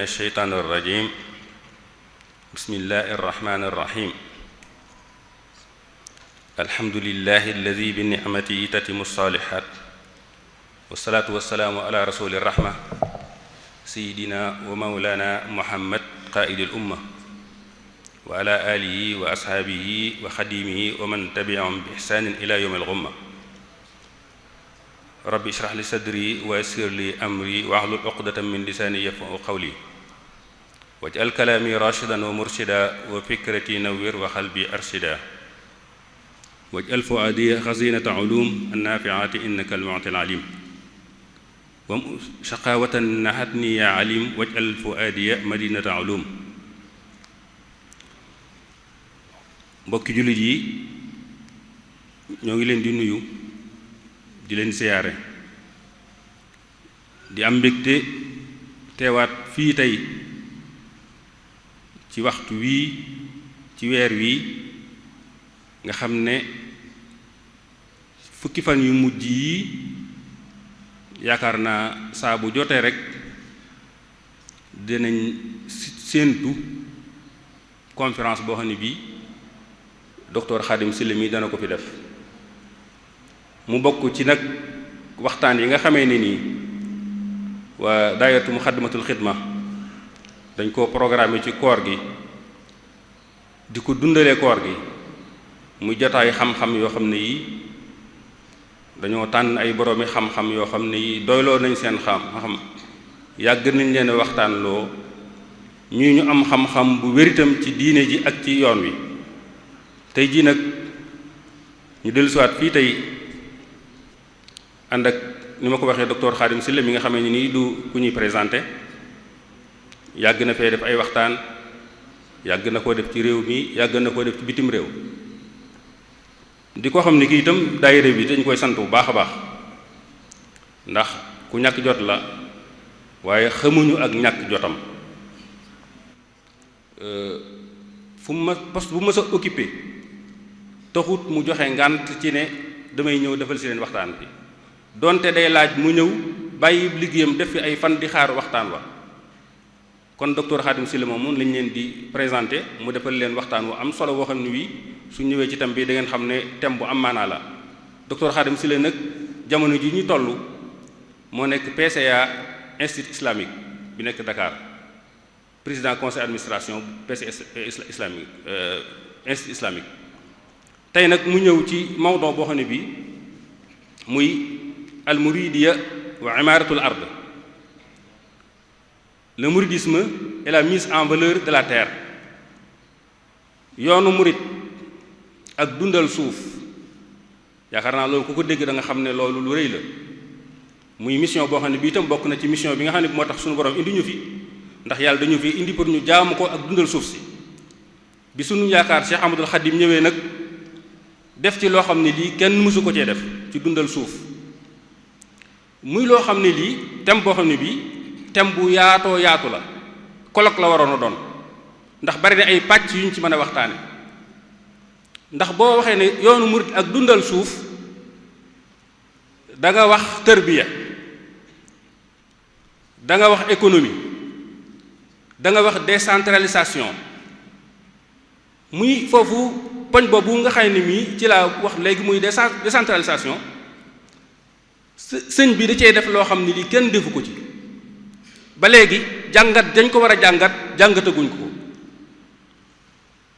الشيطان الرجيم بسم الله الرحمن الرحيم الحمد لله الذي بنعمته تتم الصالحات والصلاة والسلام على رسول الرحمة سيدنا ومولانا محمد قائد الأمة وعلى آله وأصحابه وخديمه ومن تبعهم بإحسان إلى يوم الغمة رب اشرح لي صدري ويسر لي أمري واحلل عقدة من لساني يفقهوا قولي واجعل كلامي راشدا ومرشدا وفكرتي نوّر وقلبي أرشدا واجعل فؤادي خزينة علوم النافعات إنك المعطي العليم وشقاوة نحتني يا عليم واجعل فؤادي مدينة علوم mbokki jullit yi ñoo ngi leen di nuyu di leen siyaare di am mbégte teewaat fii tey ci waxtu wii ci weer wii nga xam ne fukki fan yu mujj yi yaakaar naa saa bu jotee rek dinañ séentu conférence boo xam ne bii docteur Khadim Sylla mi dana ko fi def mu bokk ci nag waxtaan yi nga xamee ne nii waa daayatu Muxaddamatul Xidma dañ koo programme ci koor gi di ko dundalee koor gi muy jotaay xam-xam yoo xam ne yi dañoo tànn ay boroomi xam-xam yoo xam ne yi doyloo nañ seen xam-xam yàgg nañ leen waxtaan loo ñuy ñu am xam-xam bu wéritam ci diine ji ak ci yoon wi tey jii nag ñu dellusiwaat fii tey ànd ak ni ma ko waxee docteur Khadim Sylla mi nga xamee ni nii du ku ñuy présenté yàgg na fee def ay waxtaan yàgg na koo def ci réew mi yàgg na koo def ci bitim réew di ko xam ne kii itam daayira bi dañ koy sant bu baax a baax ndax ku ñàkk jot la waaye xamuñu ak ñàkk jotam fu mu ma poste bu ma sa occupé taxut mu joxe ngànt ci ne damay ñëw defal si leen waxtaan bi donte day laaj mu ñëw bàyyi liggéeyam def fi ay fan di xaar waxtaan wa kon docteur Khadim Sylla moom lañ leen di présenté mu defal leen waxtaan wu am solo woo xam ne wii su ñëwee ci thème bi da ngeen xam ne thème bu am maanaa la docteur Khadim Sylla nag jamono ji ñu toll moo nekk PCA institut islamique bi nekk Dakar président conseil administration PCA islamique institut islamique tey nag mu ñëw ci mawdoo boo xam ne bii muy al muridiya wa imaratul ard le mouridisme et la mise en valeur de la terre yoonu murid ak dundal suuf yaakaar naa loolu ku ko dégg da nga xam ne loolu lu rëy la muy mission boo xam ne bii itam bokk na ci mission bi nga xam ne moo tax suñu borom indi ñu fi ndax yàlla dañu fi indi pour ñu jaamu ko ak dundal suuf si bi suñu yaakaar Cheikh Ahmadul Khadim ñëwee nag def ci loo xam ne lii kenn mësu ko cee def ci dundal suuf muy loo xam ne lii thème boo xam ne bii thème bu yaatoo yaatu la colloque la waroon a doon ndax bari na ay pàcc yu ñu ci mën a waxtaane ndax boo waxee ne yoonu murid ak dundal suuf da nga wax tërbiya da nga wax économie da nga wax décentralisation muy foofu poñ boobu nga xam ne mii ci laa wax léegi muy décentralisation sëñ bi da cee def loo xam ne lii kenn defu ko ci ba léegi jàngat dañ ko war a jàngataguñ ko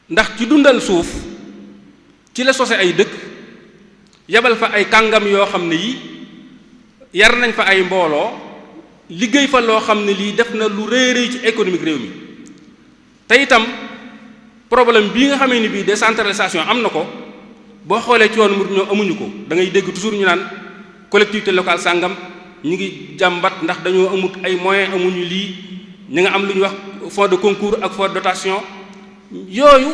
ndax ci dundal suuf ci la sose ay dëkk yebal fa ay kàngam yoo xam ne yi yar nañ fa ay mbooloo liggéey fa loo xam ne lii def na lu rëy rëy ci économique réew mi te itam problème bii nga xamee ni bii décentralisation am na ko boo xoolee ci yoonu murid ñoo amuñu ko da ngay dégg toujours ñu naan collectivité locale sàngam ñu ngi jàmbat ndax dañoo amut ay moyens amuñu lii ñu nga am lu ñuy wax fonds de concours ak fonds de dotation yooyu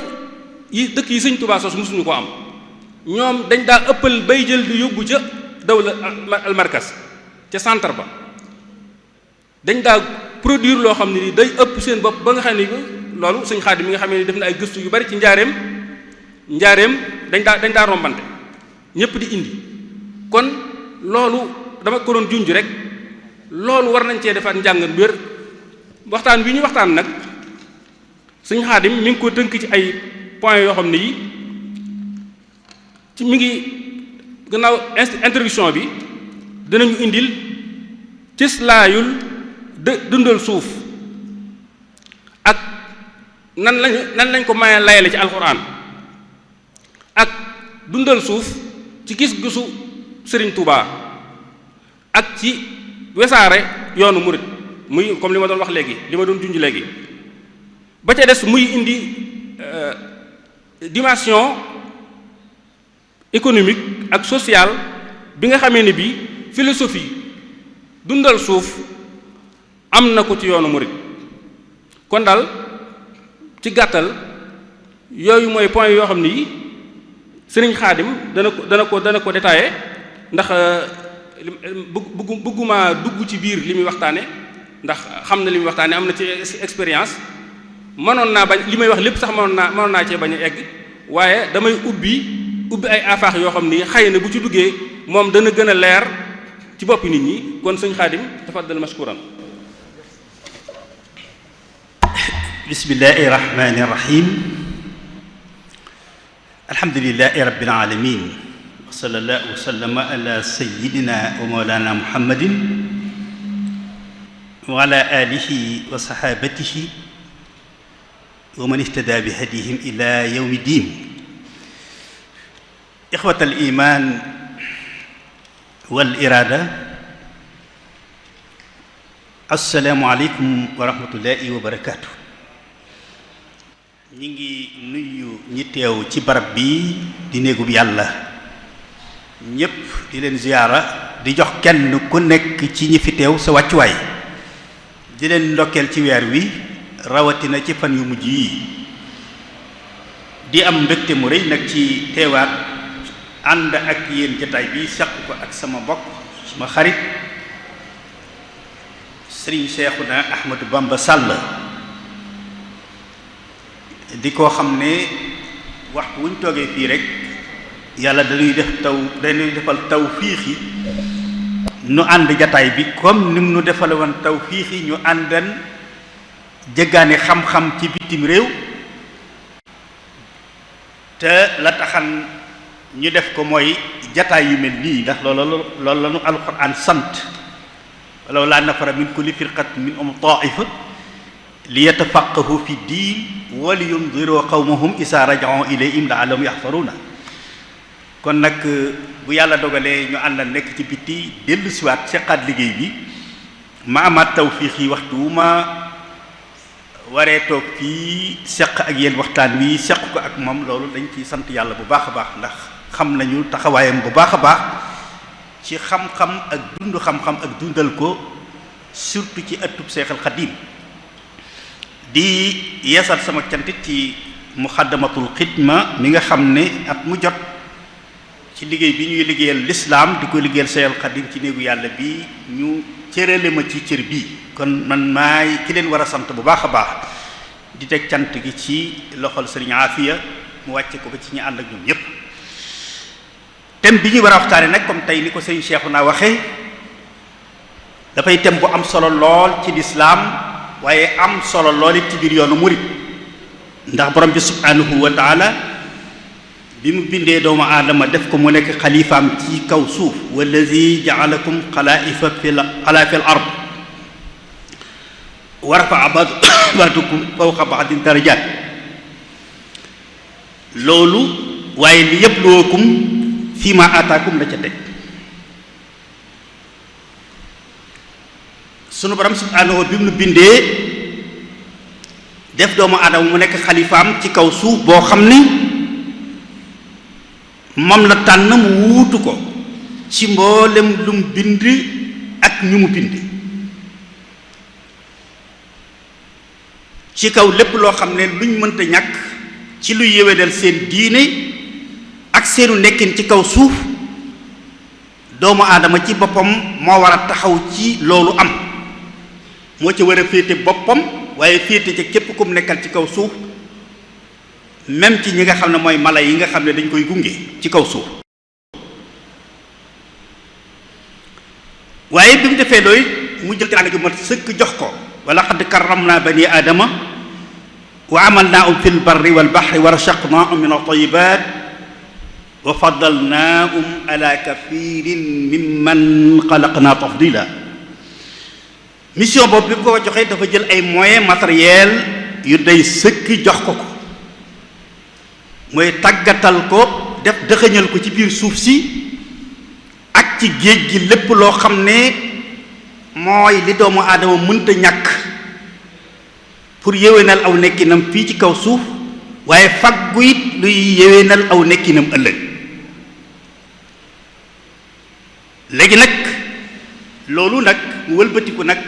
yi dëkk yi Sëñ Tuubaa sos mosuñu ko am ñoom dañ daa ëppal bay jël di yóbbu ca dawla almarkas ca centre ba dañ daa produire loo xam ne ni day ëpp seen bopp ba nga xam ne loolu Sëñ Xaadim mi nga xam ne def na ay gëstu yu bari ci njaareem dañ daa rombante ñépp di indi kon loolu dama ko doon junj rek loolu war nañ cee defaat njàngat wér waxtaan wi ñu waxtaan nag sëñ Xaadim mi ngi ko tënk ci ay points yoo xam ne yi ci mi ngi gannaaw introduction bi dinañu indil cëslaayul dundal suuf ak nan lañ ko maye layale ci alxuraan ak dundal suuf ci gis-gisu Sëriñ Tuubaa ak ci wesaare yoonu murit muy comme li ma doon wax léegi li ma doon junj léegi ba ca des muy indi dimension économique ak sociale bi nga xamee ne bi philosophie dundal suuf am na ko ci yoonu murit kon daal ci gàttal yooyu mooy point yoo xam ne yi Sëriñ Xaadim dana ko détaillé ndax bëgguma dugg ci biir li muy waxtaane ndax xam na li muy waxtaane am na ci expérience mënoon naa bañ li may wax lépp sax mënoon naa cee bañ a egg waaye damay ubbi ay afaax yoo xam ni xëy na bu ci duggee moom dana gën a leer ci boppi nit ñi kon sëñ Xaadim tafaddal mashkuran. bismillahi rahmani rahim alhamdulillahi rabbil alamin wa sallallahu wa sallama ala sayyidina wa mawlana muhammadin wa ala alihi wa sahabatihi wa man ihtada bi hadihim ila yawmi din. ixwat al iman wal irada, assalaamu aleykum wa rahmatullahi wa barakaatu. ñi ngi nuyu ñi teew ci barab bi di néegub yàlla ñépp di leen ziyaara di jox kenn ku nekk ci ñi fi teew sa wàccuwaay di leen ndokkeel ci weer wi rawatina ci fan yu mujj yi di am mbégte mu rëy nag ci teewaat ànd ak yéen jataay bi seq ko ak sama mbokk sama xarit Sëriñ Seexuna Ahmadu Bamba Sàll di ko xam ne waxtu wuñ toogee fii rek yàlla dañuy defal tawfiix yi nu ànd jataay bi comme ni mu nu defale woon tawfiix yi ñu àndan jëggaane xam-xam ci bitim réew te la taxan ñu def ko mooy jataay yu mel nii ndax loolu la nu alxuraan sant walaw laa nafara min kulli firqatin minhum taifa li yatafaqahu fi diin wa li yundiru qawmahum isa raja'u ilayhim la'allahum yaxfaruuna. kon nag bu yàlla dogalee ñu àndal nekk ci biti dellu siwaat seqaat liggéey bi ma amaat tawfiix yi waxtu wu ma waree toog fii seq ak yéen waxtaan wi seq ko ak moom loolu dañ ciy sant yàlla bu baax a baax ndax xam nañu taxawaayam bu baax a baax ci xam-xam ak dund xam-xam ak dundal ko surtout ci ëttub Seexal Xadiim di yeesal sama cantit ci muxaddamatul xidma mi nga xam ne at mu jot ci liggéey bi ñuy liggéeyal lislaam di ko liggéeyal Seexal Xadiim ci néegu yàlla bi ñu cërale ma ci cër bii kon man maay ki leen war a sant bu baax a baax di teg cant gi ci loxol sëriñ Aafiya mu wàcce ko ba ci ñu ànd ak ñoom ñépp. thème bi ñuy war a waxtaane nag comme tey ni ko sëriñ Seexuna waxee dafay thème bu am solo lool ci lislaam waaye am solo lool it ci biir yoonu murit ndax borom bi subhanahu wa taala bi mu bindee doomu aadama def ko mu nekk xalifaam ci kaw suuf wallazi jaalakum xalaa'ifa fil ard wa rafa'a ba'dakum fawqa ba'din darajaat loolu waaye li yabluwakum fii ma ataakum la ca teg sunu borom subhanahu bi mu bindee def doomu aadama mu nekk xalifaam ci kaw suuf boo xam ni moom la tànn mu wuutu ko ci mboolem lu mu bind ak ñu mu bind ci kaw lépp loo xam ne luñ mënta ñàkk ci luy yéwénal seen diine ak seenu nekkin ci kaw suuf doomu aadama ci boppam moo war a taxaw ci loolu am moo ci war a féete boppam waaye féete ca képp ku mu nekkal ci kaw suuf même ci ñi nga xam ne mooy mala yi nga xam ne dañ koy gunge ci kaw suuf waaye bi mu defee loolu mu jël teraanga ju mat sëkk jox ko wa laqad karramna bani aadama wa amalnaahum fi lbarri walbahri wa rashaqnaahum min altayibat wa faddalnaahum ala kathirin mimman xalaqna tafdila. mission boobu bi ko joxee dafa jël ay moyens matériels yu day sëkk jox ko mooy tàggatal ko def dëxëñal ko ci biir suuf si ak ci géej gi lépp loo xam ne mooy li doomu aadama mënta ñàkk pour yéwénal aw nekkinam fii ci kaw suuf waaye faggu it luy yéwénal aw nekkinam ëllëg. léegi nag loolu nag mu wëlbatiku nag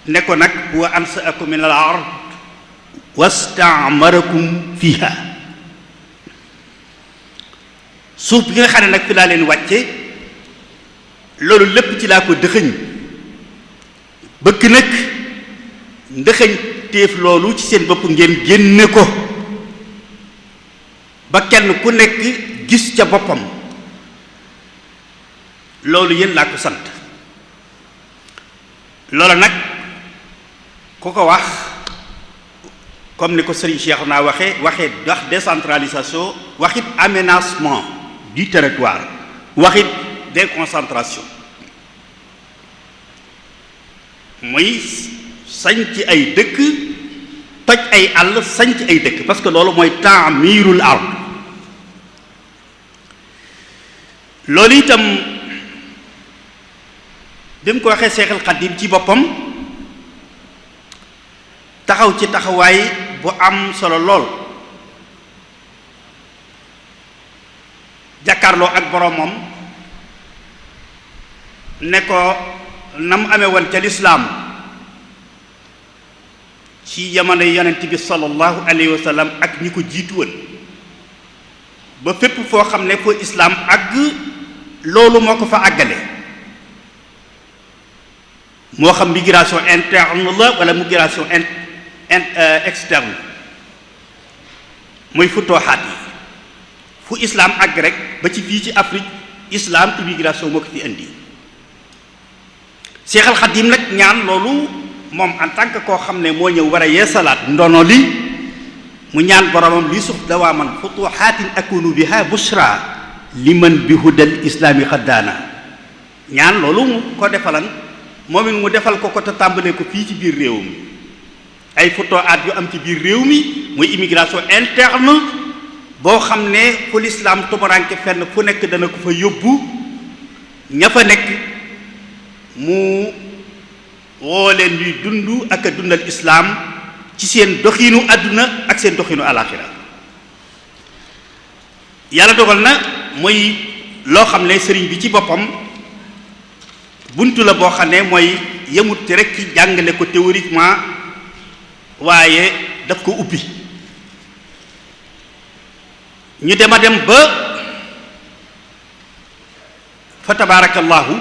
ne ko nag wa ansaakum min al ard wastaamarakum fiha. suuf bi nga xam ne nag fi laa leen wàcce loolu lépp ci laa ko dëxëñ bëgg nag ndëxëñ téef loolu ci seen bopp ngeen génne ko ba kenn ku nekk gis ca boppam. loolu yéen laa ko sant. loolu nag ku ko wax comme ni ko Serigne Cheikh naa wax décentralisation waxit aménagement du territoire waxit déconcentration muy sañc ay dëkk toj ay àll sañc ay dëkk parce que loolu mooy ta'mirul ard. loolu itam bi mu ko waxee Seexul Xadiim ci boppam taxaw ci taxawaay bu am solo lool jàkkaarloo ak boromam ne ko na mu amee woon ca lislaam ci jamono yonent bi sallallahu alayhi wa sallam ak ñi ko jiitu woon ba fépp foo xam ne foo islaam àgg loolu moo ko fa àggale moo xam migration interne la wala migration externe mooy futuhaat yi fu islaam àgg rek ba ci fii ci Afrique islaam immigration moo ko fi indi. Seexal Xadiim nag ñaan loolu moom en tant que koo xam ne moo ñëw war a yeesalaat ndono li mu ñaan boromam li suuf dawaaman futuhaatin akunu biha bushra liman bi hudal islaami xaddaana ñaan loolu mu ko defalan moom it mu defal ko te tàmbalee ko fii ci biir réew mi ay futuhaat yu am ci biir réew mi muy immigration interne boo xam ne fu lislaam tumuraanke fenn fu nekk dana ko fa yóbbu ña fa nekk mu woo leen ñuy dund ak a dundal islaam ci seen doxinu àdduna ak seen doxinu alaaxira. yàlla dogal na mooy loo xam ne sëriñ bi ci boppam buntu la boo xam ne mooy yemut rek ci jàngale ko théoriquement waaye daf ko ubbi. ñu dem a dem ba fa tabarakallahu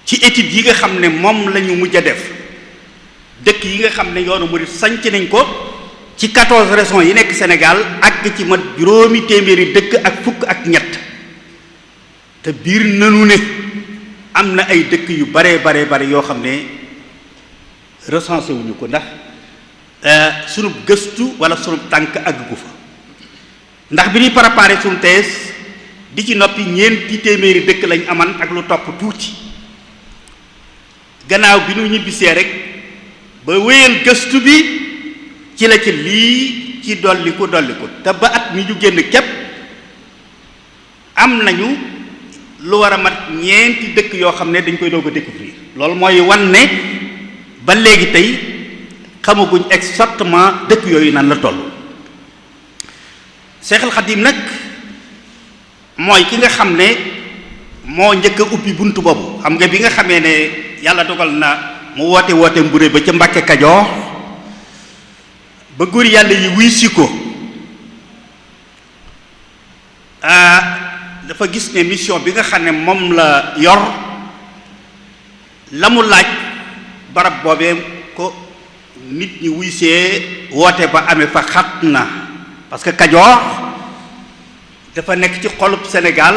ci études yi nga xam ne moom la ñu mujj a def dëkk yi nga xam ne yoonu murid sanc nañ ko ci 14 régions yi nekk Sénégal ak ci mat juróomi téeméeri dëkk ak fukk ak ñett te biir nanu ne am na ay dëkk yu bare yoo xam ne recensé wuñu ko ndax sunu gëstu wala sunu tànk àgg gu fa. ndax bi ñuy préparé suñu thèse di ci noppi ñeenti téeméeri dëkk lañ aman ak lu topp tuuti gannaaw bi ñu ñibbisee rek ba wéyal gëstu bi ci la ci lii ci dolliku te ba at mi ñu génn képp am nañu lu war a mat ñeenti dëkk yoo xam ne dañ koy doog a découvrir loolu mooy wan ne ba léegi tey xamaguñ exactement dëkk yooyu nan la toll. Seexal Xadiim nag mooy ki nga xam ne moo njëkk a ubbi buntu boobu xam nga bi nga xamee ne yàlla dogal na mu woote mbure ba ca Mbàkke Kajoor ba góor yàlla yi wuy si ko dafa gis ne mission bi nga xam ne moom la yor la mu laaj barab boobee ko nit ñi wuy see woote ba amee fa xat na parce que Kajoor dafa nekk ci xolub Sénégal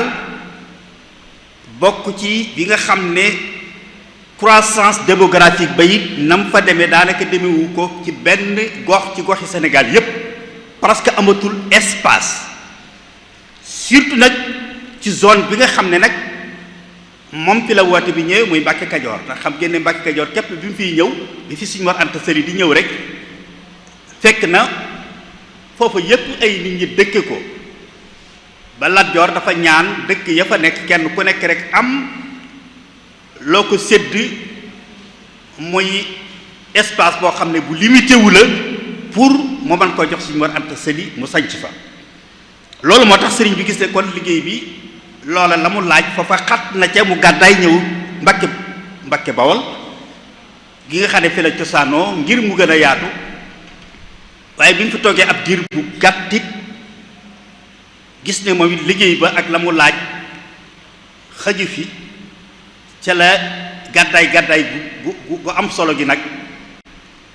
bokk ci bi nga xam ne croissance démographique ba it nam fa demee daanaka demewu ko ci benn gox ci goxi Sénégal yépp parce que amatul espace surtout nag ci zone bi nga xam ne nag moom fi la woote bi ñëwee muy Mbàkke Kajoor ndax xam ngeen ne Mbàkke Kajoor képp bi mu fiy ñëw bi fi Sëriñ Mor Anta Sali di ñëw rek fekk na foofu yépp ay nit ñi dëkke ko ba Lat Joor dafa ñaan dëkk ya fa nekk kenn ku nekk rek am loo ko sédd muy espace boo xam ne bu limité wu la pour mu mën koo jox Sëriñ Mor Anta Sali mu sanc fa loolu moo tax sëriñ bi gis ne kon liggéey bi loola la mu laaj foofa xat na ca mu gàddaay ñëw Mbàkke Bawol gi nga xam ne fi la cosaanoo ngir mu gën a yaatu waaye bi ñu fi toogee ab diir bu gàttit gis ne moom it liggéey ba ak la mu laaj xaju fi ca la gàddaay bu am solo gi nag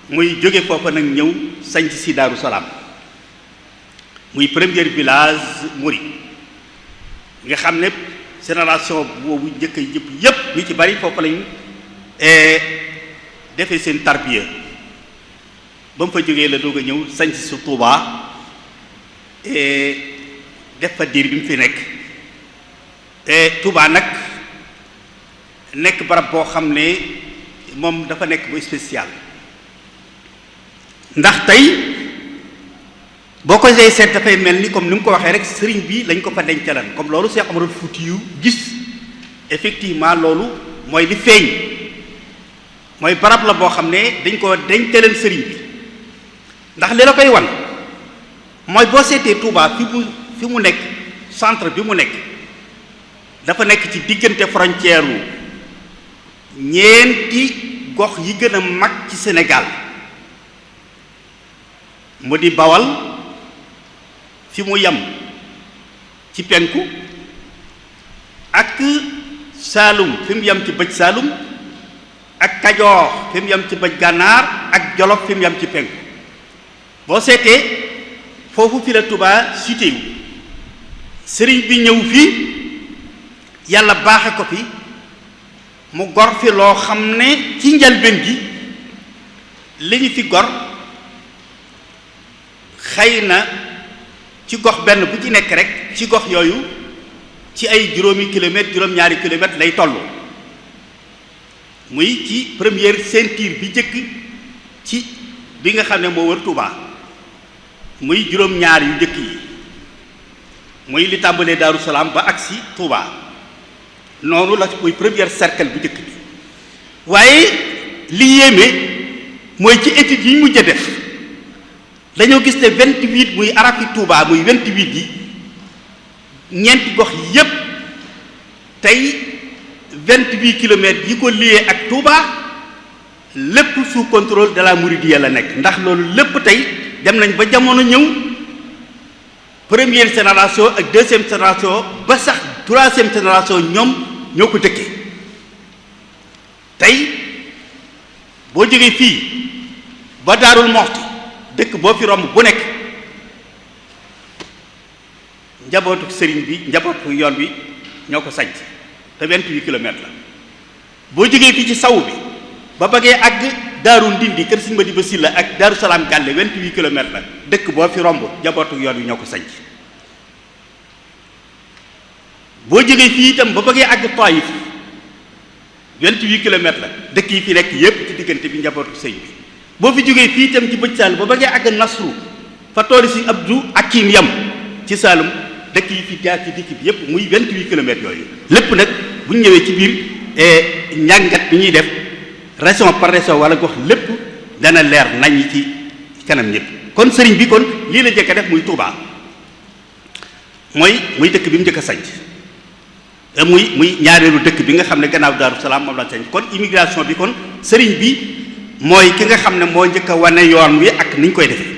muy jóge foofa nag ñëw sanc si Daaru Salaam muy premier village mouride nga xam ne génération boobu njëkk yëpp ñu ci bari foofu lañu defee seen tarbiya ba mu fa jógee la doog a ñëw sanc su Tuubaa def fa diir bi mu fi nekk Tuubaa nag nekk barab boo xam ne moom dafa nekk bu spécial ndax tey boo ko dee seet dafay mel ni comme ni mu ko waxee rek sëriñ bi lañ ko fa dencalan comme loolu Cheikh Omarul Foutiyou gis effectivement loolu mooy li feeñ mooy barab la boo xam ne dañ ko dencalan sëriñ bi ndax li la koy wan mooy boo seetee Touba fi mu nekk centre bi mu nekk dafa nekk ci diggante frontière wu ñeenti gox yi gën a mag ci Sénégal mu di Bawal fi mu yem ci penku ak Saalum fi mu yem ci bëj Saalum ak Kajoor fi mu yem ci bëj Gànnaar ak Jolof fi mu yem ci penku boo seetee foofu fi la Touba cité wu sëriñ bi ñëw fii yàlla baaxe ko fi mu gor fi loo xam ne ci njalbeen gi li ñu fi gor xëy na ci gox benn bu ci nekk rek ci gox yooyu ci ay juróomi kilomètres juróom-ñaari kilomètres lay toll muy ci première ceinture bi jëkk ci bi nga xam ne moo wër Touba muy juróom-ñaar yu njëkk yi muy li tàmbalee Daaru Salaam ba agsi Touba noonu la muy première cercle bu njëkk bi waaye li yéeme mooy ci études yi mujj a def dañoo gis ne 28 muy arafi Touba muy 28 yi ñeenti gox yépp tey 28 kilomètres yi ko lié ak Touba lépp sous contrôle de la Mouridiyya la nekk ndax loolu lépp tey dem nañ ba jamono ñëw première génération ak deuxième génération ba sax troisième génération ñoom ñoo ko dëkkee tey boo jógee fii ba Daarul Moxti dëkk boo fi romb bu nekk njabootu sëriñ bi njabootu yoon bi ñoo ko sanc te 28 kilomètres la boo jógee fii ci saw bi ba bëggee àgg Daaru Ndindi kër Sëriñ Madiba Sylla ak Daaru Salaam Gàlle 28 kilomètres la dëkk boo fi romb njabootu yoon bi ñoo ko sanc boo jógee fii itam ba bëggee àgg Taïf 28 kilomètres la dëkk yi fi nekk yépp ci diggante bi njabootu sëñ bi boo fi jógee fii itam ci bëj Saalum ba bëggee àgg Nasru fa tooli si Abdou Akim yam ci Saalum dëkk yi fi jaar ci dikk bi yépp muy 28 kilomètres yooyu lépp nag bu ñu ñëwee ci biir njàngat bi ñuy def région par région wala gox lépp dana leer nañ ci kanam ñëpp kon sëriñ bi kon lii la njëkk a def muy Touba muy dëkk bi mu njëkk a sanc muy ñaareelu dëkk bi nga xam ne gannaaw Daaru Salaam moom la sanc kon immigration bi kon sëriñ bi mooy ki nga xam ne moo njëkk a wane yoon wi ak ni ñu koy defee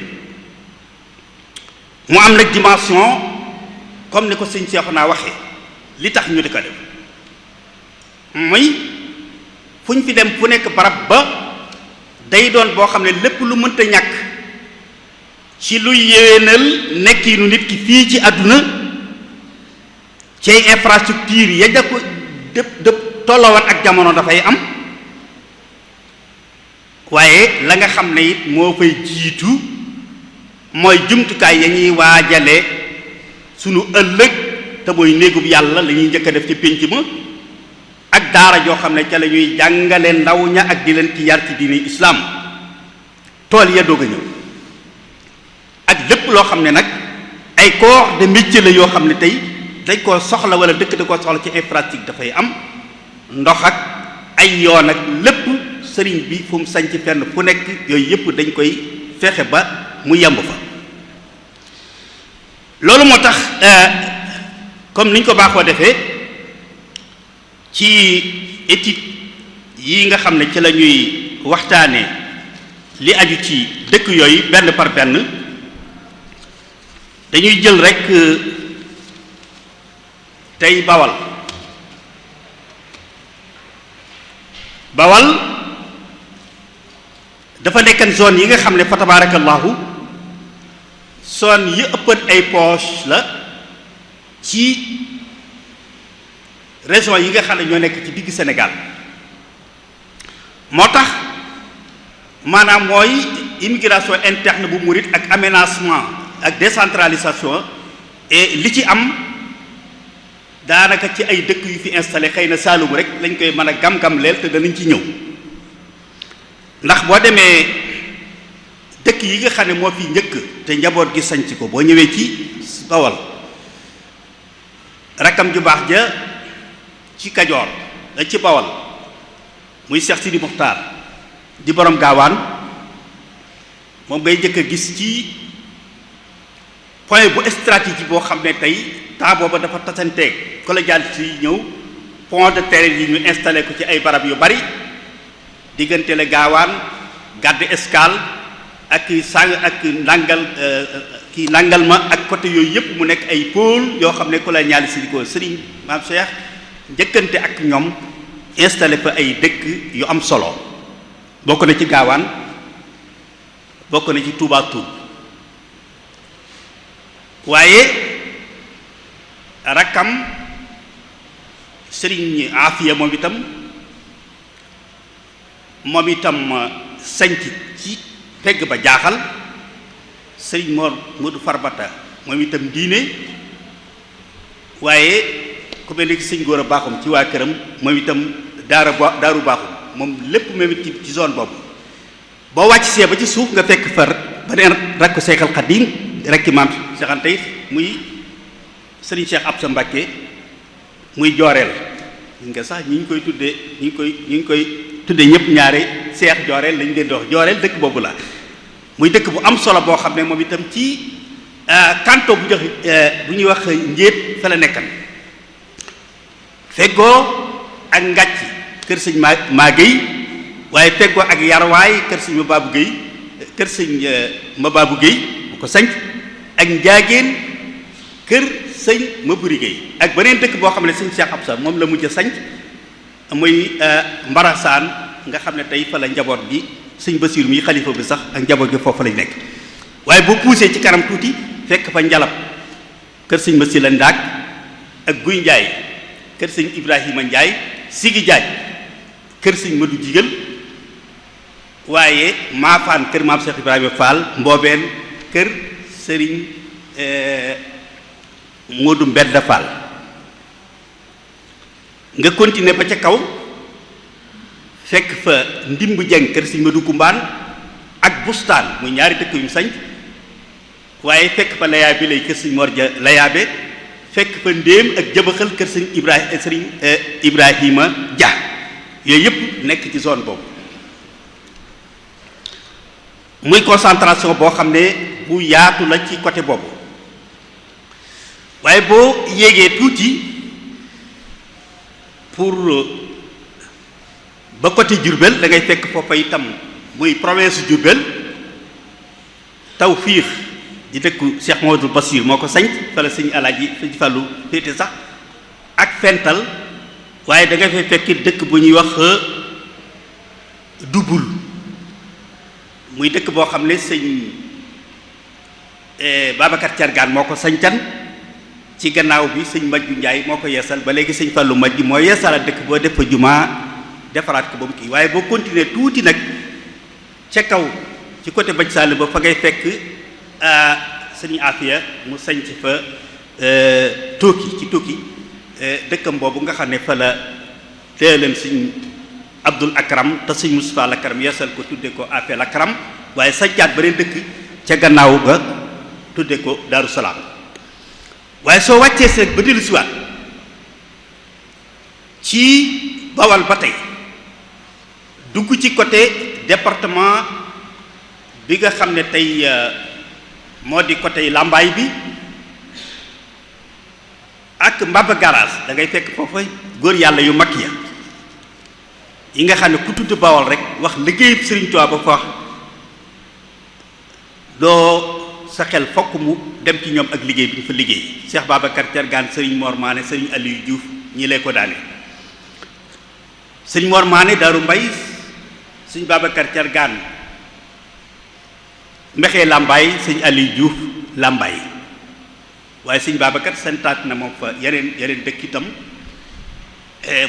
mu am nag dimension comme ni ko sëñ Seexuna waxee li tax ñu di ko def muy fu ñu fi dem fu nekk barab ba day doon boo xam ne lépp lu mënta ñàkk ci luy yéwénal nekkiinu nit ki fii ci àdduna ci infrastructure ya da ko dëpp tolloowan ak jamono dafay am waaye la nga xam ne it moo fay jiitu mooy jumtukaay ya ñuy waajale sunu ëllëg te mooy néegub yàlla la ñuy njëkk a def ci pénc ma ak daara joo xam ne ca la ñuy jàngale ndaw ña ak di leen ci yar ci diine islaam tool ya doog a ñëw ak lépp loo xam ne nag ay corps de métier la yoo xam ne tey dañ koo soxla wala dëkk da koo soxla ci infrastructure dafay am ndox ak ay yoon ak lépp sëriñ bi fu mu sañc fenn fu nekk yooyu yëpp dañ koy fexe ba mu yemb fa loolu moo tax comme niñ ko baaxoo defee ci étude yi nga xam ne ci la ñuy waxtaane li aju ci dëkk yooyu benn par benn dañuy jël rekk tey bawal dafa nekkan zone yi nga xam ne fa tabarakallahu zone yi ëppat ay poche la ci région yi nga xam ne ñoo nekk ci digg Sénégal moo tax maanaam mooy immigration interne bu murit ak aménagement ak décentralisation et li ci am daanaka ci ay dëkk yu fi installé xëy na Saalum rek lañ koy mën a gam-gam leel te danañ ci ñëw ndax boo demee dëkk yi nga xam ne moo fi njëkk te njaboot gi sanc ko boo ñëwee ci Bawol rakkam ju baax ja ci Kajoor da ci Bawol muy Cheikh Sidi Muxtaar di borom gaawaan moom ngay njëkk a gis ci point bu stratégie boo xam ne tey temps booba dafa tasanteeg collégialité yi ñëw pont de terre yi ñu installé ko ci ay barab yu bari diggante la gaawaan Gadde Escale ak nangal ma ak côté yooyu yëpp mu nekk ay pôle yoo xam ne colonialiste yi ko Serigne Maam Cheikh njëkkante ak ñoom installé fa ay dëkk yu am solo bokk na ci gaawaan bokk na ci Touba Toul waaye rakkam Serigne Afia moom itam sanc ci pegg ba jaaxal Serigne Modou Farbata moom itam diine waaye ku mel ni sëñ Góor a Baaxum ci waa këram moom itam daaru Baaxum moom lépp même ci zone boobu boo wàcc see ba ci suuf nga fekk far beneen rakku Seexal Xadiim rekki maam Cheikh Anta muy Serigne Cheikh Absa Mbacké muy jooreel nga sax ñi ngi koy tuddee ñëpp ñaare Cheikh jooreel lañu leen di wax jooreel dëkk boobu la muy dëkk bu am solo boo xam ne moom itam ci canton bu ñuy wax njéet fa la nekkan feggoo ak ngàcc kër sëñ maa Guèye waaye feggoo ak yarwaay kër sëñ ma baabu Guèye bu ko sanc ak njaageen kër sëñ Maburi Guèye ak beneen dëkk boo xam ne sëñ Cheikh Absa moom la mujj a sanc muy Mbarasaan nga xam ne tey fa la njaboot gi sëñ Basiir mi xalifa bi sax ak njaboot gi foofu lañ nekk waaye boo poussé ci kanam tuuti fekk fa njalab kër sëñ Masi la Ndaak ak Guy Njaay kër sëñ Ibrahima Njaay Sigi Jaaj kër sëñ Madu Jigal waaye Maafaan kër maam Cheikh Ibrahima Fall Mboobeen kër sëriñ Moodu Mbedd Fall nga continuer ba ca kaw fekk fa ndimb jeng kër sëñ Madu Kumbaan ak bustaan muy ñaari dëkk yu mu sañ waaye fekk fa layaabe lay kër sëñ Mor Ja layaabe fekk fa ndéem ak jëbaxal kër sëñ Ibrahima Dia yooyu yëpp nekk ci zone boobu muy concentration boo xam ne bu yaatu la ci côté boobu waaye boo yéegee tuuti pour ba côté Diourbel da ngay fekk foofa itam muy province Diourbel Tawfiix di dëkku Cheikh Mamadou Bassir moo ko sañ fala sëñ Alaaji sëñ Fàllu féete sax ak Fental waaye da nga fay fekk dëkk bu ñuy wax Dubul muy dëkk boo xam ne sëñ Babacar Cargaan moo ko sañcan ci gannaaw bi sëñ Majju Njaay moo ko yeesal ba léegi sëñ Fàllu Majju moo yeesal dëkk boo def fa jumaa defaraat ko ba mu kii waaye boo continuer tuuti nag ca kaw ci côté Bañ Sall ba fa ngay fekk sëriñ Afia mu sañc fa Tooki dëkkam boobu nga xam ne fa la teeleen sëñ Abdul Akram te sëñ Moustapha Lakram yeesal ko tudde ko Afia Lakram waaye sañcaat beneen dëkk ca gannaaw ga tudde ko Daaru Salaam waaye soo wàccee seet ba dellu siwaat ci Bawal ba tey dugg ci côté département bi nga xam ne tey moo di côté Lambaay bi ak Mbaba garage da ngay fekk foofa góor yàlla yu mag ya yi nga xam ne ku tudd Bawal rek wax liggéeyub Sëriñ Tuubaa ba fa wax doo sa xel fokk mu dem ci ñoom ak liggéey bi ñu fa liggéey Cheikh Babacar Thiergane Sëriñ Mor Mané Sëriñ Aliou Diouf ñi lay ko daane Sëriñ Mor Mané Daaru Mbay Sëriñ Babacar Thiergane Mbexee Lambaay Sëriñ Aliou Diouf Lambaay waaye Sëriñ Babacar santaat na moom fa yeneen dëkk itam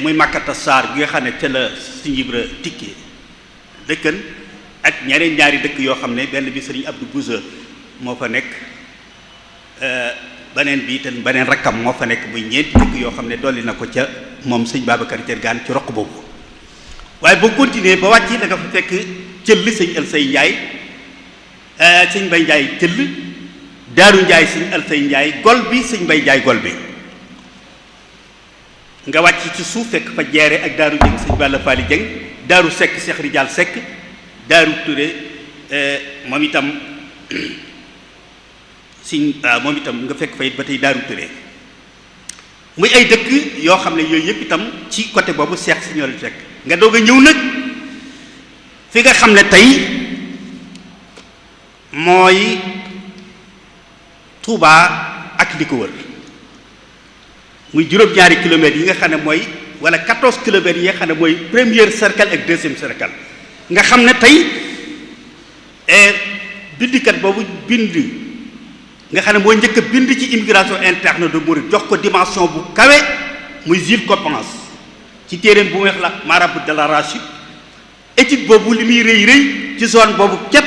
muy Makkata Sarr bi nga xam ne ca la Sëriñ Ibra Tikke dëkkan ak ñaari dëkk yoo xam ne benn bi Sëriñ Abdou Bouza moo fa nekk beneen bi itam beneen rakkam moo fa nekk muy ñeenti dëkk yoo xam ne dolli na ko ca moom Sëriñ Babacar Thiergane ci roq boobu waaye boo continuer ba wàcc da nga fa fekk cëll Sëriñ Alsay Njaay Sëriñ Mbay Njaay cëll Daaru Njaay Sëriñ Alsay Njaay gol bi Sëriñ Mbay Njaay gol bi nga wàcc ci suuf fekk fa jeere ak Daaru Jëng Sëriñ Balla Faali Jëng Daaru Sekk Cheikh Rijal Sekk Daaru Touré moom itam moom itam nga fekk fa it ba tey Daaru Touré muy ay dëkk yoo xam ne yooyu yëpp itam ci côté boobu seex si ñoo la fekk nga doog a ñëw nag fi nga xam ne tey mooy Touba ak li ko wër muy juróom-ñaari kilomètres yi nga xam ne mooy wala 14 kilomètres yi nga xam ne mooy premier cercle ak deuxième cercle nga xam ne tey bindikat boobu bind nga xam ne moo njëkk a bind ci immigration interne de Mouride jox ko dimension bu kawe muy Jules Coppens ci téeréem bu weex la marabout de l'arachide étude boobu li muy rëy ci zone boobu képp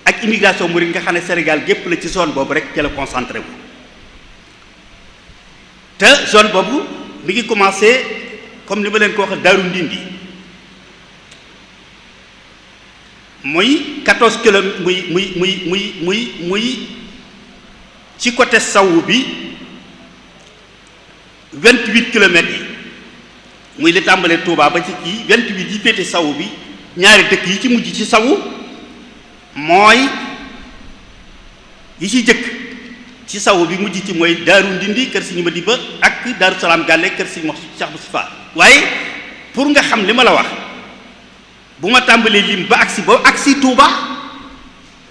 ak immigration Mouride nga xam ne Sénégal gépp la ci zone boobu rek ca la concentré wu te zone boobu mi ngi commencé comme li ma leen ko waxee Daaru Ndindi muy 14 kilomètres muy ci côté sawu bi 28 kilomètres yi muy li tàmbalee Touba ba ci kii 28 yi féete sawu bi ñaari dëkk yi ci mujj ci sawu mooy yi ci jëkk ci sawu bi mujj ci mooy Daaru Ndindi kër Sëriñ Madiba ak Daaru Salaam Gàlle kër Sëriñ Cheikh Moustapha waaye pour nga xam li ma la wax bu ma tàmbalee lim ba agsi Touba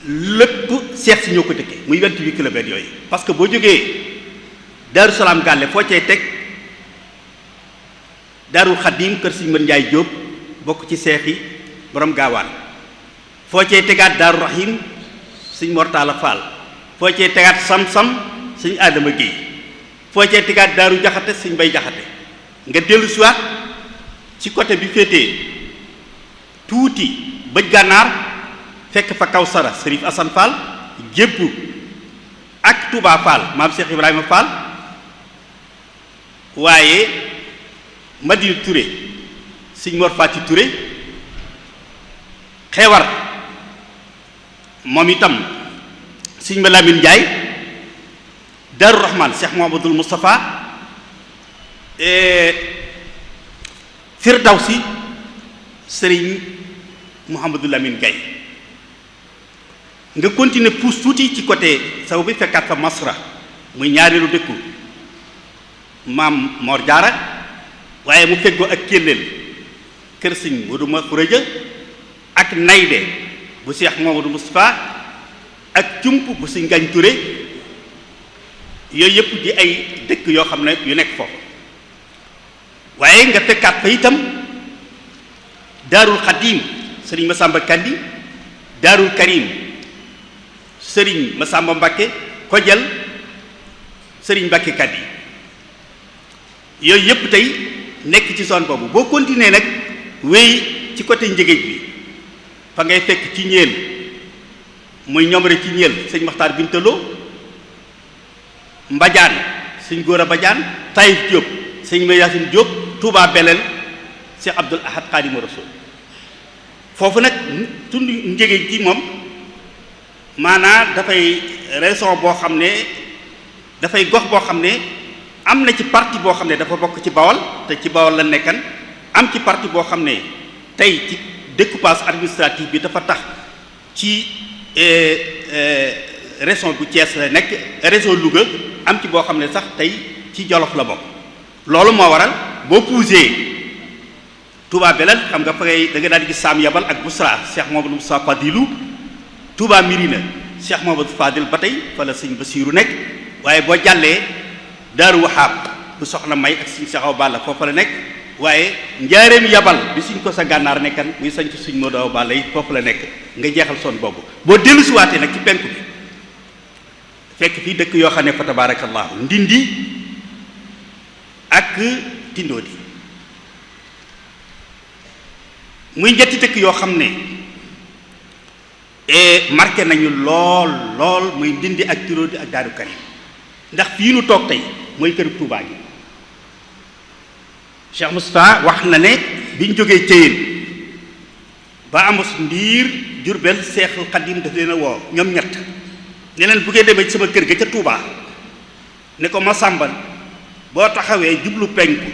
lépp seex si ñoo ko dëkkee muy 28 kilomètres yooyu parce que boo jógee Daaru Salaam Gàlle foo cay teg Daarul Xadim kër Sëriñ Mën Njaay Jóob bokk ci seex yi borom gaawaan foo cay tegaat Daaru Rahim Sëriñ Mortala Fall foo cay tegaat Sam-Sam Sëriñ Adama Guèye foo cay tegaat Daaru Jaxate Sëriñ Bay Jaxate nga dellu siwaat ci côté bi féetee tuuti bëj gànnaar fekk fa Kawsara Sërif Asan Fall jébbu ak Touba Fall maam Cheikh Ibrahima Fall waaye Madina Touré Sëriñ Mor Fati Touré xewar moom itam Sëriñ Malamine Ndiaye Daaru Rahman Cheikh Mouhamadoul Moustapha Firdawsi Sëriñ Mouhamadou Lamine Gaye nga continuer pousse tuuti ci côté saw bi fekkaat fa Masra muy ñaareelu dëkku maam Mor Jaara waaye mu feggoo ak Kélleel kër Sëriñ Modou Ma Xuréja ak Nayde bu Cheikh Mouhamadou Moustapha ak Cump bu Sëriñ Ngagne Touré yooyu yëpp di ay dëkk yoo xam ne yu nekk foofu waaye nga fekkaat fa itam Daarul Xadim Sëriñ Masamba Kandi Daarul Karim Sëriñ Masamba Mbakke Kojal Sëriñ Mbakke Kandi yooyu yëpp tey nekk ci zone boobu boo continuer nag wéy ci côté Njëgéej bi fa ngay fekk ci ñeel muy ñomre ci ñeel sëñ Maxtaar Bintaloo, Mbadiane sëñ Góora Badiane, Taïf Diop sëñ Mayasin Diop, Touba Belel Cheikh Abdoul Ahad Khadimu Rasul. foofu nag tund njege ji moom maanaa dafay région boo xam ne dafay gox boo xam ne am na ci parti boo xam ne dafa bokk ci Bawol te ci Bawol la nekkan, am ci parti boo xam ne tey ci découpage administratif bi dafa tax ci région bu Thiès la nekk, région Louga am ci boo xam ne sax tey ci Jolof la bokk. loolu moo waral boo puusee Touba Belel xam nga fa ngay da nga daal di gis Sam Yabal ak Bousra Cheikh Mamadou Moussa Fadilou, Touba Mirina Cheikh Mamadou Fadil ba tey fa la sëñ Basiiru nekk, waaye boo jàllee Daaru Wahab bu soxna May ak sëñ Cheikh Awa Balla foofu la nekk, waaye njaareem Yabal bi suñ ko sa gànnaar nekkan muy sañ ci suñ Modou Awa Balla yi foofu la nekk. nga jeexal son boobu boo dellu si waatee nag ci penku bi fekk fii dëkk yoo xam ne fa tabarakallahu Ndindi ak Tindoodi muy ñetti dëkk yoo xam ne marqué nañu lool muy Ndindi ak Tindoodi ak Daaru Karim, ndax fii nu toog tey mooy kër Touba gi. Cheikh Moustapha wax na ne biñ jógee Ceyeen ba Amos Ndiir Jurbel Seexul Xadim daf leen a woo ñoom ñett ne leen bu ngeen demee ci sama kër ga ca Touba ne ko ma sàmbal boo taxawee jublu penku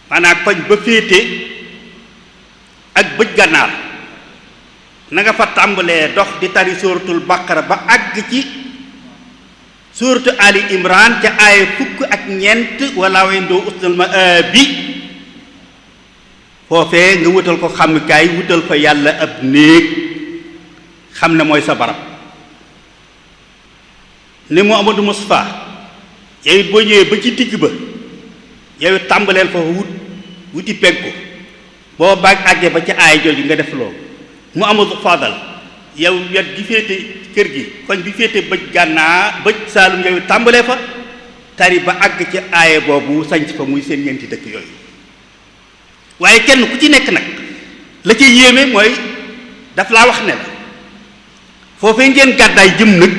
maanaam koñ ba féete ak bëj gànnaar na nga fa tàmbalee dox di tari sóoratul Baqara ba àgg ci sóoratu Ali Imran ca aaya fukk ak ñeent wala wendoo usnal ma bi foofee nga wutal ko xamukaay wutal fa yàlla ab néeg xam ne mooy sa barab ni mu Amadou Moustapha yow it boo ñëwee ba ci digg ba yow it tàmbaleel fa wuti penku boo baag àggee ba ca aaya jooju nga def loolu mu Amadou Fadal yow wet gi féete kër gi koñ bi féete bëj gànnaar bëj saalum yow tàmbalee fa tari ba àgg ci aaye boobu sañc fa muy seen ñeenti dëkk yooyu. waaye kenn ku ci nekk nag la ca yéeme mooy daf laa wax ne la foofee ngeen gàddaay jëm nag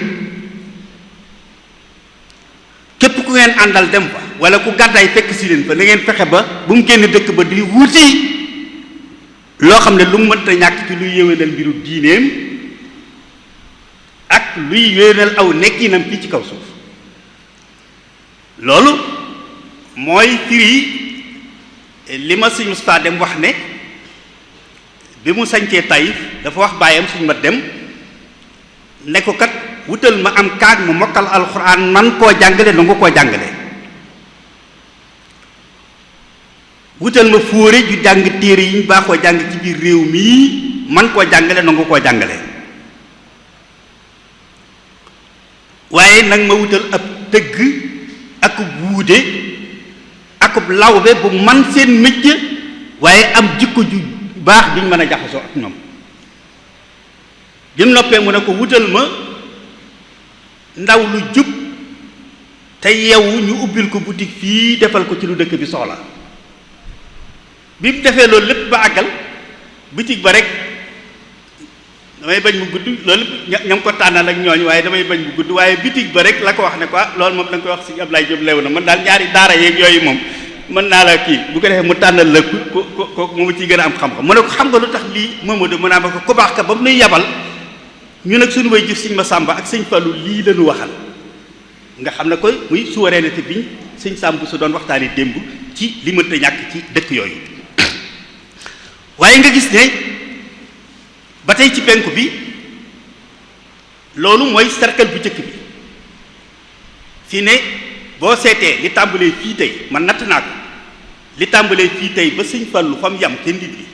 képp ku ngeen àndal dem fa wala ku gàddaay fekk si leen fa na ngeen fexe ba bu mu génn dëkk ba di wuti loo xam ne lu mu mënta ñàkk ci luy yéwénal mbiru diineem ak luy yéwénal aw nekkinam fii ci kaw suuf. loolu mooy firi li ma Sëñ Moustapha dem wax ne bi mu sañcee Taïf dafa wax baayam Sëñ Mat Dem ne ko kat wutal ma am kaag mu mokkal alxuraan man koo jàngale na nga koo jàngale, wutal ma fóore ju jàng téere yi ñu baaxoo jàng ci biir réew mii man koo jàngale na nga koo jàngale, waaye nag ma wutal ab tëgg ak wuude akub lawbe bu man seen métier waaye am jikko ju baax duñ mën a jaxasoo ak ñoom. bi mu noppee mu ne ko wutal ma ndaw lu jub te yeewu ñu ubbil ko boutique fii defal ko ci lu dëkk bi soxla. bi mu defee loolu lépp ba àggal boutique ba rek damay bañ mu gudd loolu ñam ko tànnal ak ñooñ waaye damay bañ mu gudd waaye boutique ba rek la ko wax ne quoi loolu moom da nga koy wax si Ablaye Diop lew na man daal ñaari daara yeeg yooyu moom mën naa la kii bu ko defee mu tànnal la ko moom ciy gën a am xam-xam mu ne ko xam nga lu tax lii Mamadou mu naa ma ko ku baax ka ba mu nuy yabal ñu nag suñu way jëf Sëñ Massamba ak Sëñ Fallou lii lañu waxal nga xam ne koy muy souveraineté biñ Sëñ Samb su doon waxtaani démb ci li mënta ñàkk ci dëkk yooyu. waaye nga gis ne ba tey ci penku bi loolu mooy cercle bu njëkk bi fii ne boo seetee li tàmbalee fii tey man natt naa ko li tàmbalee fii tey ba Sëñ Fallu fa mu yam te ndit bi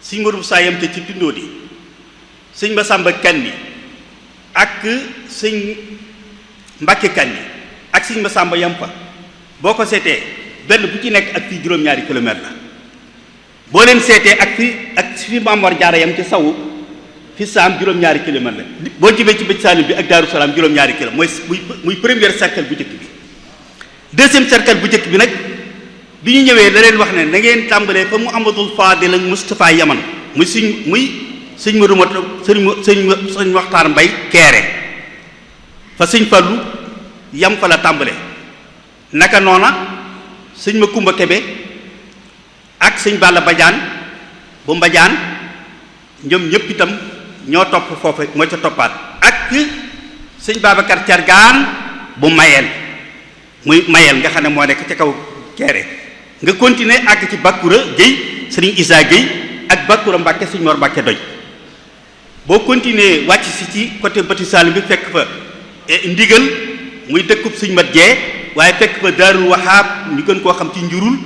Sëñ Modou Sa yam te ci Tindóodi Sëñ Massamba Kanni ak Sëñ Mbàkke Kanni ak Sëñ Massamba yam fa boo ko seetee benn bu ci nekk ak fii juróom-ñaari kilomètre la boo leen seetee ak fi Mamor Jaara yam ci sawu fi saam juróom-ñaari kilomètre la boo jibee ci bëj Saalum bi ak Daaru Salaam juróom-ñaari kilomètre muy première cercle bu njëkk bi. deuxième cercle bu njëkk bi nag bi ñu ñëwee la leen wax ne na ngeen tàmbalee fa Muhammadul Fadil ak Moustapha Yaman muy sëñ Waxtaar Mbay Keere fa sëñ Fallu yam fa la tàmbalee naka noona sëñ Makumba Kebe ak sëñ Balla Badiane bu Mbadiane ñoom ñëpp itam ñoo topp foofu moo ca toppaat ak sëñ Babacar Cargaan bu Mayel muy Mayel nga xam ne moo nekk ca kaw Keere nga continuer àgg ci Bakura Guèye sëriñ Issa Guèye ak Bakura Mbàkke sëñ Mor Mbàkke Doj boo continuer wàcc si ci côté Bati Saalum bi fekk fa ndigal muy dëkkub sëñ Mat Jee waaye fekk fa Daarul Wahaab ñu gën koo xam ci njurul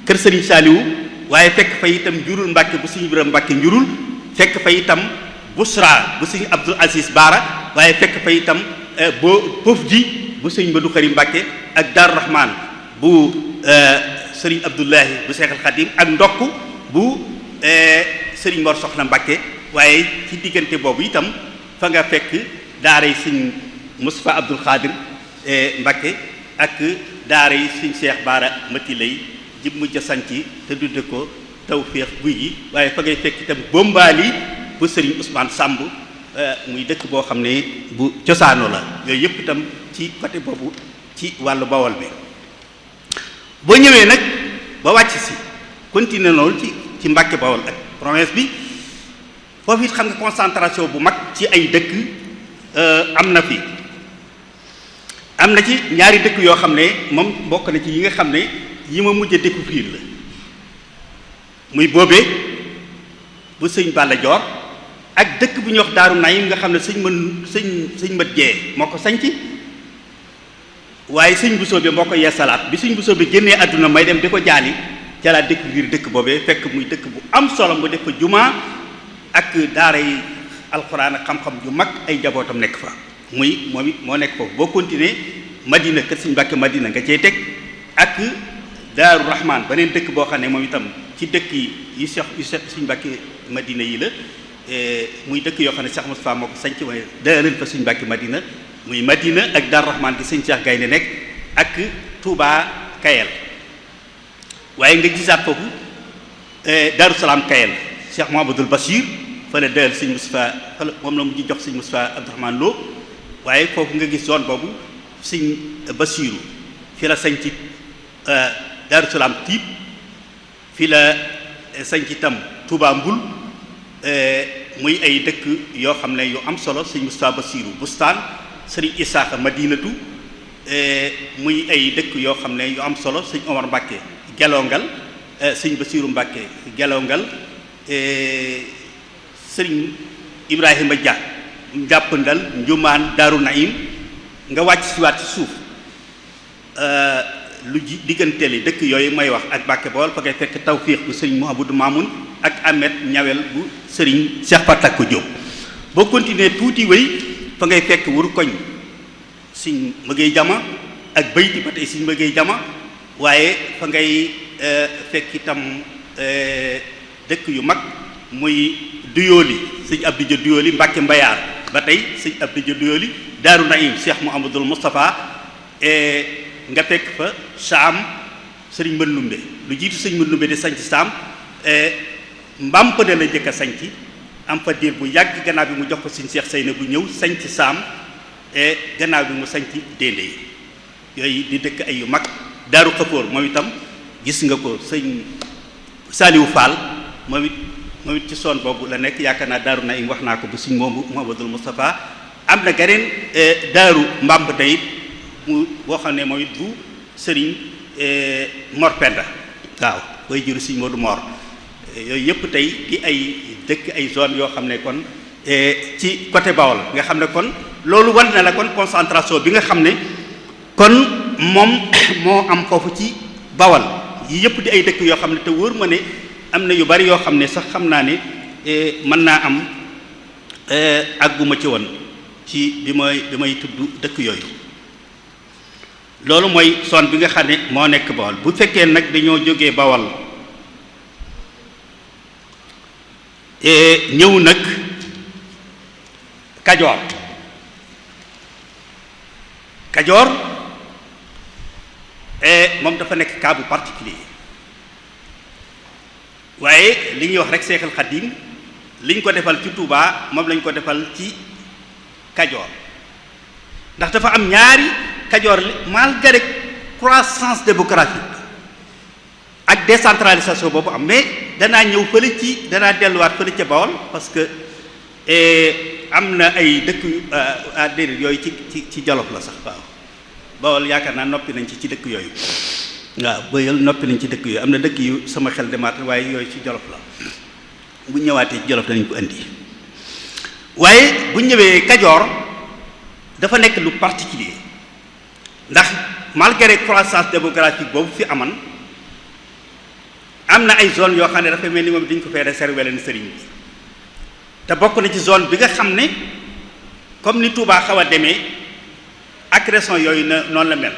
kër sëriñ Saaliwu waaye fekk fa itam njurul Mbàkke bu sëñ Ibrahima Mbàkke njurul fekk fa itam Busra bu sëñ Abdul Aziz Baara waaye fekk fa itam Pof ji bu sëñ Madu Xari Mbàkke ak Daaru Rahmaan bu sëriñ Abdullahi bu Seexal Xadim ak ndokk bu sëriñ Mor Soxna Mbàkke waaye ci diggante boobu itam fa nga fekk daaray sëñ Moustapha Abdul Xaadir Mbàkke ak daaray sëñ Cheikh Baara Mati lay jib mu ja sanci te tudde ko Tawféex Guy gi waaye fa ngay fekk itam Bombaali bu sëriñ Ousmane Samb muy dëkk boo xam ne bu cosaano la yooyu yëpp itam ci côté boobu ci wàllu Bawol bi boo ñëwee nag ba wàcc si continuer loolu ci Mbàkke Bawol ak province bi foofu it xam nga concentration bu mag ci ay dëkk am na fi am na ci ñaari dëkk yoo xam ne moom bokk na ci yi nga xam ne yi ma mujj a découvrir la muy boobee bu sëñ Balla Joor ak dëkk bu ñuy wax Daaru Nayim nga xam ne sëñ Mat Jee moo ko sanc waaye sëñ Bousso bi moo ko yeesalaat bi sëñ Bousso bi génnee àdduna may dem di ko jaali ca laa découvrir dëkk boobee fekk muy dëkk bu am solo mu def fa jumaa ak daara yi alxuraan ak xam-xam ju mag ay jabootam nekk fa muy moom it moo nekk foofu boo continuer Madina kër sëñ Mbàkke Madina nga cey teg ak Daaru Rahmaan beneen dëkk boo xam ne moom itam ci dëkk yi sëñ Mbàkke Madina yi la muy dëkk yoo xam ne Cheikh Moustapha moo ko sanc waaye daaleen fa sëñ Mbàkke Madina muy Madina ak Daaru Rahmaan di sëñ Cheikh Gaynde nekk ak Touba Kayel waaye nga gisaat foofu Daaru Salaam Kayel Cheikh Mouhamadoul Bachir fa la dayal sëñ Moustapha fa la moom la mu jox sëñ Moustapha Abdourahmane Lo waaye foofu nga gis zone boobu sëñ Bachiru fi la sañ ci Daaru Salaam Tiib fi la sañ ci itam Touba Mbul muy ay dëkk yoo xam ne yu am solo sëñ Moustapha Bachiru Bustaan sëriñ Isaaxa Madinatu muy ay dëkk yoo xam ne yu am solo sëñ Omar Mbàkke Gelongal sëñ Bachiru Mbàkke Gelongal sëriñ Ibrahima Dia njàppandal njumaan Daaru Naim nga wàcc si waat ci suuf lu ji digganteeli dëkk yooyu may wax ak Mbàkke Bawol fa ngay fekk Tawfiix bu sëriñ Mouhamadou Mamoun ak Ahmed Ñawel bu sëriñ Cheikh Fatakko Diop boo continuer tuuti wéy fa ngay fekk wur koñ sëñ Mëgey Jama ak bayti ba tey sëñ Mëgey Jama waaye fa ngay fekk itam dëkk yu mag muy Duyooli sëñ Abdou Dia Duyooli Mbàkke Mbayaar ba tey sëñ Abdou Dia Duyooli Daaru Naim Cheikh Mouhamadoul Moustapha nga fekk fa Saam sëriñ Mëndumbe lu jiitu sëñ Mëndumbe di sanc Saam Mbampane la jëkk a sanc am fa diir bu yàgg gannaaw bi mu jox ko sëñ Cheikh Seyna bu ñëw sanc Saam gannaaw bi mu sanc Déndé yi yooyu di dëkk ay yu mag Daaru Xafoor moom itam gis nga ko sëñ Saliou Fall moom it ci zone boobu la nekk yaakaar naa Daaru Naim wax naa ko bu sëñ Mouhamadoul Moustapha am na geneen Daaru Mbamb tey mu boo xam ne moom it bu sëriñ Mor Penda waaw koy juru sëñ Modou Mor yooyu yëpp tey di ay dëkk ay zone yoo xam ne kon ci côté Bawol nga xam ne kon loolu war na la kon concentration bi nga xam ne kon moom moo am foofu ci Bawol yi yëpp di ay dëkk yoo xam ne te wóor ma ne am na yu bari yoo xam ne sax xam naa ne mën naa am àgguma ci woon ci bi may tudd dëkk yooyu loolu mooy zone bi nga xam ne moo nekk Bawol bu fekkee nag dañoo jógee Bawol ñëw nag Kajoor moom dafa nekk cas bu particulier waaye li ñuy wax rek Seexul Xadiim liñ ko defal ci Touba moom lañ ko defal ci Kajoor ndax dafa am ñaari Kajoor malgré croissance démographique ak décentralisation boobu am mais danaa ñëw fële ci danaa delluwaat fële ca Bawol parce que am na ay dëkk déedéet yooyu ci Jolof la sax waaw Bawol yaakaar naa noppi nañ ci dëkk yooyu waaw bëyal noppi nañ ci dëkk yooyu am na dëkk yu sama xel demaat waaye yooyu ci Jolof la bu ñëwaatee ci Jolof danañ ko indi waaye bu ñëwee Kajoor dafa nekk lu particulier ndax malgré croissance démographique boobu fi aman am na ay zone yoo xam ne dafa mel ni moom dañ ko fee réserver leen sëriñ bi te bokk na ci zone bi nga xam ne comme ni Touba xaw a demee ak région yooyu noonu la mel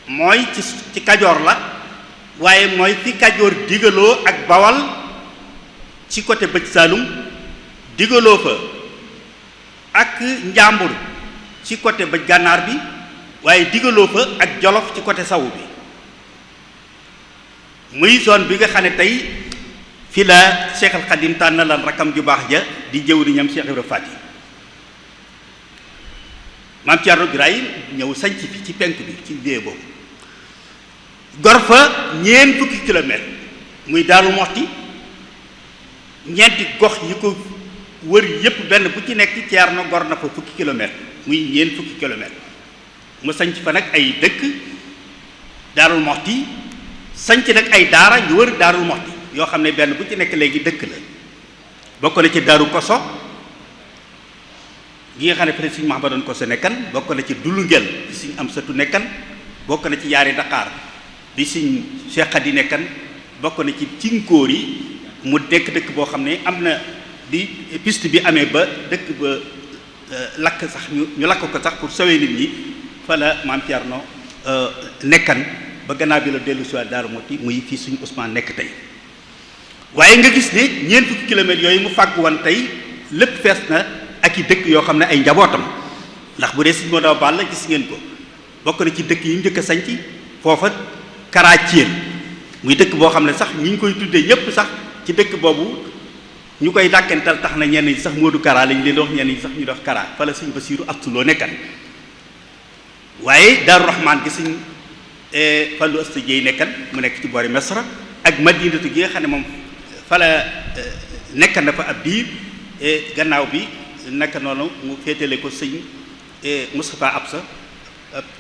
mooy ci Kajoor la waaye mooy fi Kajoor digaloo ak Bawal ci côté bëj Saalum digaloo fa ak Njàmbur ci côté bëj Gànnaar bi waaye digaloo fa ak Jolof ci côté sawu bi muy zone bi nga xam ne tey fi la Cheikh al Khadim tànnalal rakam ju baax ja di jëwriñam Cheikh Ibra Fati maam Thierno Birahim ñëw sanc fi ci penk bi ci lieu boobu gor fa ñeent fukki kilomètres muy Daaru Moxti ñeenti gox yi ko wër yépp benn bu ci nekk Thierno gor na fa fukki kilomètres muy ñeent fukki kilomètres mu sanc fa nag ay dëkk Daaru Moxti sanc nag ay daara ñu wër Daaru Moxti yoo xam ne benn bu ci nekk léegi dëkk la bokk na ci Daaru Koso gi nga xam ne peut-être Sëriñ Mahamadoon Koso nekkan bokk na ci Dulu Ngel bi Sëriñ Amsatu nekkan bokk na ci Yaari Dakar bi Sëriñ Cheikh Khady nekkan bokk na ci Cinkóor yi mu nekk dëkk boo xam ne am na bi piste bi amee ba dëkk ba lakk sax ñu lakk ko sax pour sauver nit ñi fa la maam Thierno nekkan ba gannaaw bi la dellu si waat Daaru Muxti muy fii suñu Ousmane nekk tey waaye nga gis ne ñeent fukki kilomètres yooyu mu fàgg woon tey lépp fees na ak i dëkk yoo xam ne ay njabootam ndax bu dee Sëriñ Modou Awa Balla gis ngeen ko bokk na ci dëkk yi mu njëkk a sanc foofa Karathien muy dëkk boo xam ne sax ñi ngi koy tuddee ñépp sax ci dëkk boobu ñu koy dàkkental tax na ñenn ñi sax Modou Kara lañ leen wax ñenn ñi sax ñu def Kara fa la Sëriñ Basiiru Astuloo nekkan waaye Daaru Rahmaan gi Sëriñ Fallu Asta Jeey nekkan mu nekk ci boori Mesra ak Madinatu gi nga xam ne moom fa la nekkan na fa ab diir gannaaw bi naka noonu mu féetale ko sëñ Moustapha Absa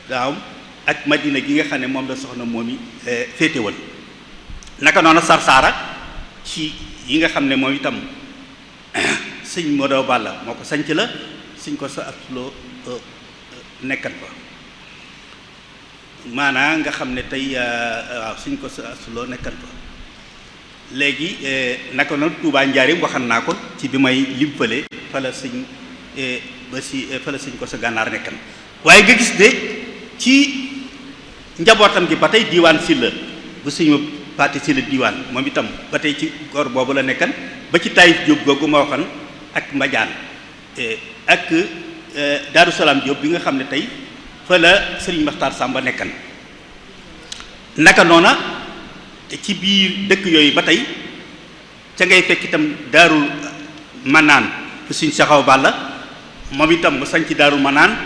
daawam ak Madina gi nga xam ne moom la soxna moom yi féetewal naka noonu Sarsara ci yi nga xam ne moom itam sëñ Modou Balla moo ko sanc la sëñ ko sa atloo nekkan fa maanaa nga xam ne tey waaw sëñ ko sa atloo nekkan fa léegi naka noonu Touba Njaaréem waxan naa ko ci bi may lim fële fa la sëñ ba si fa la sëñ ko sa gànnaar nekkan waaye nga gis ne ci njabootam gi ba tey diiwaan si la bu sëñ ma paati si la diiwaan moom itam ba tey ci góor boobu la nekkan ba ci Taïf Diop googu ma waxan ak Mbadiane ak Daaru Salaam Diop bi nga xam ne tey fa la Sëriñ Maxtaar Sàmba nekkan naka noona ci biir dëkk yooyu ba tey ca ngay fekk itam Daaru Manaan fu Sëriñ Saxaw Balla moom itam mu sañc Daaru Manaan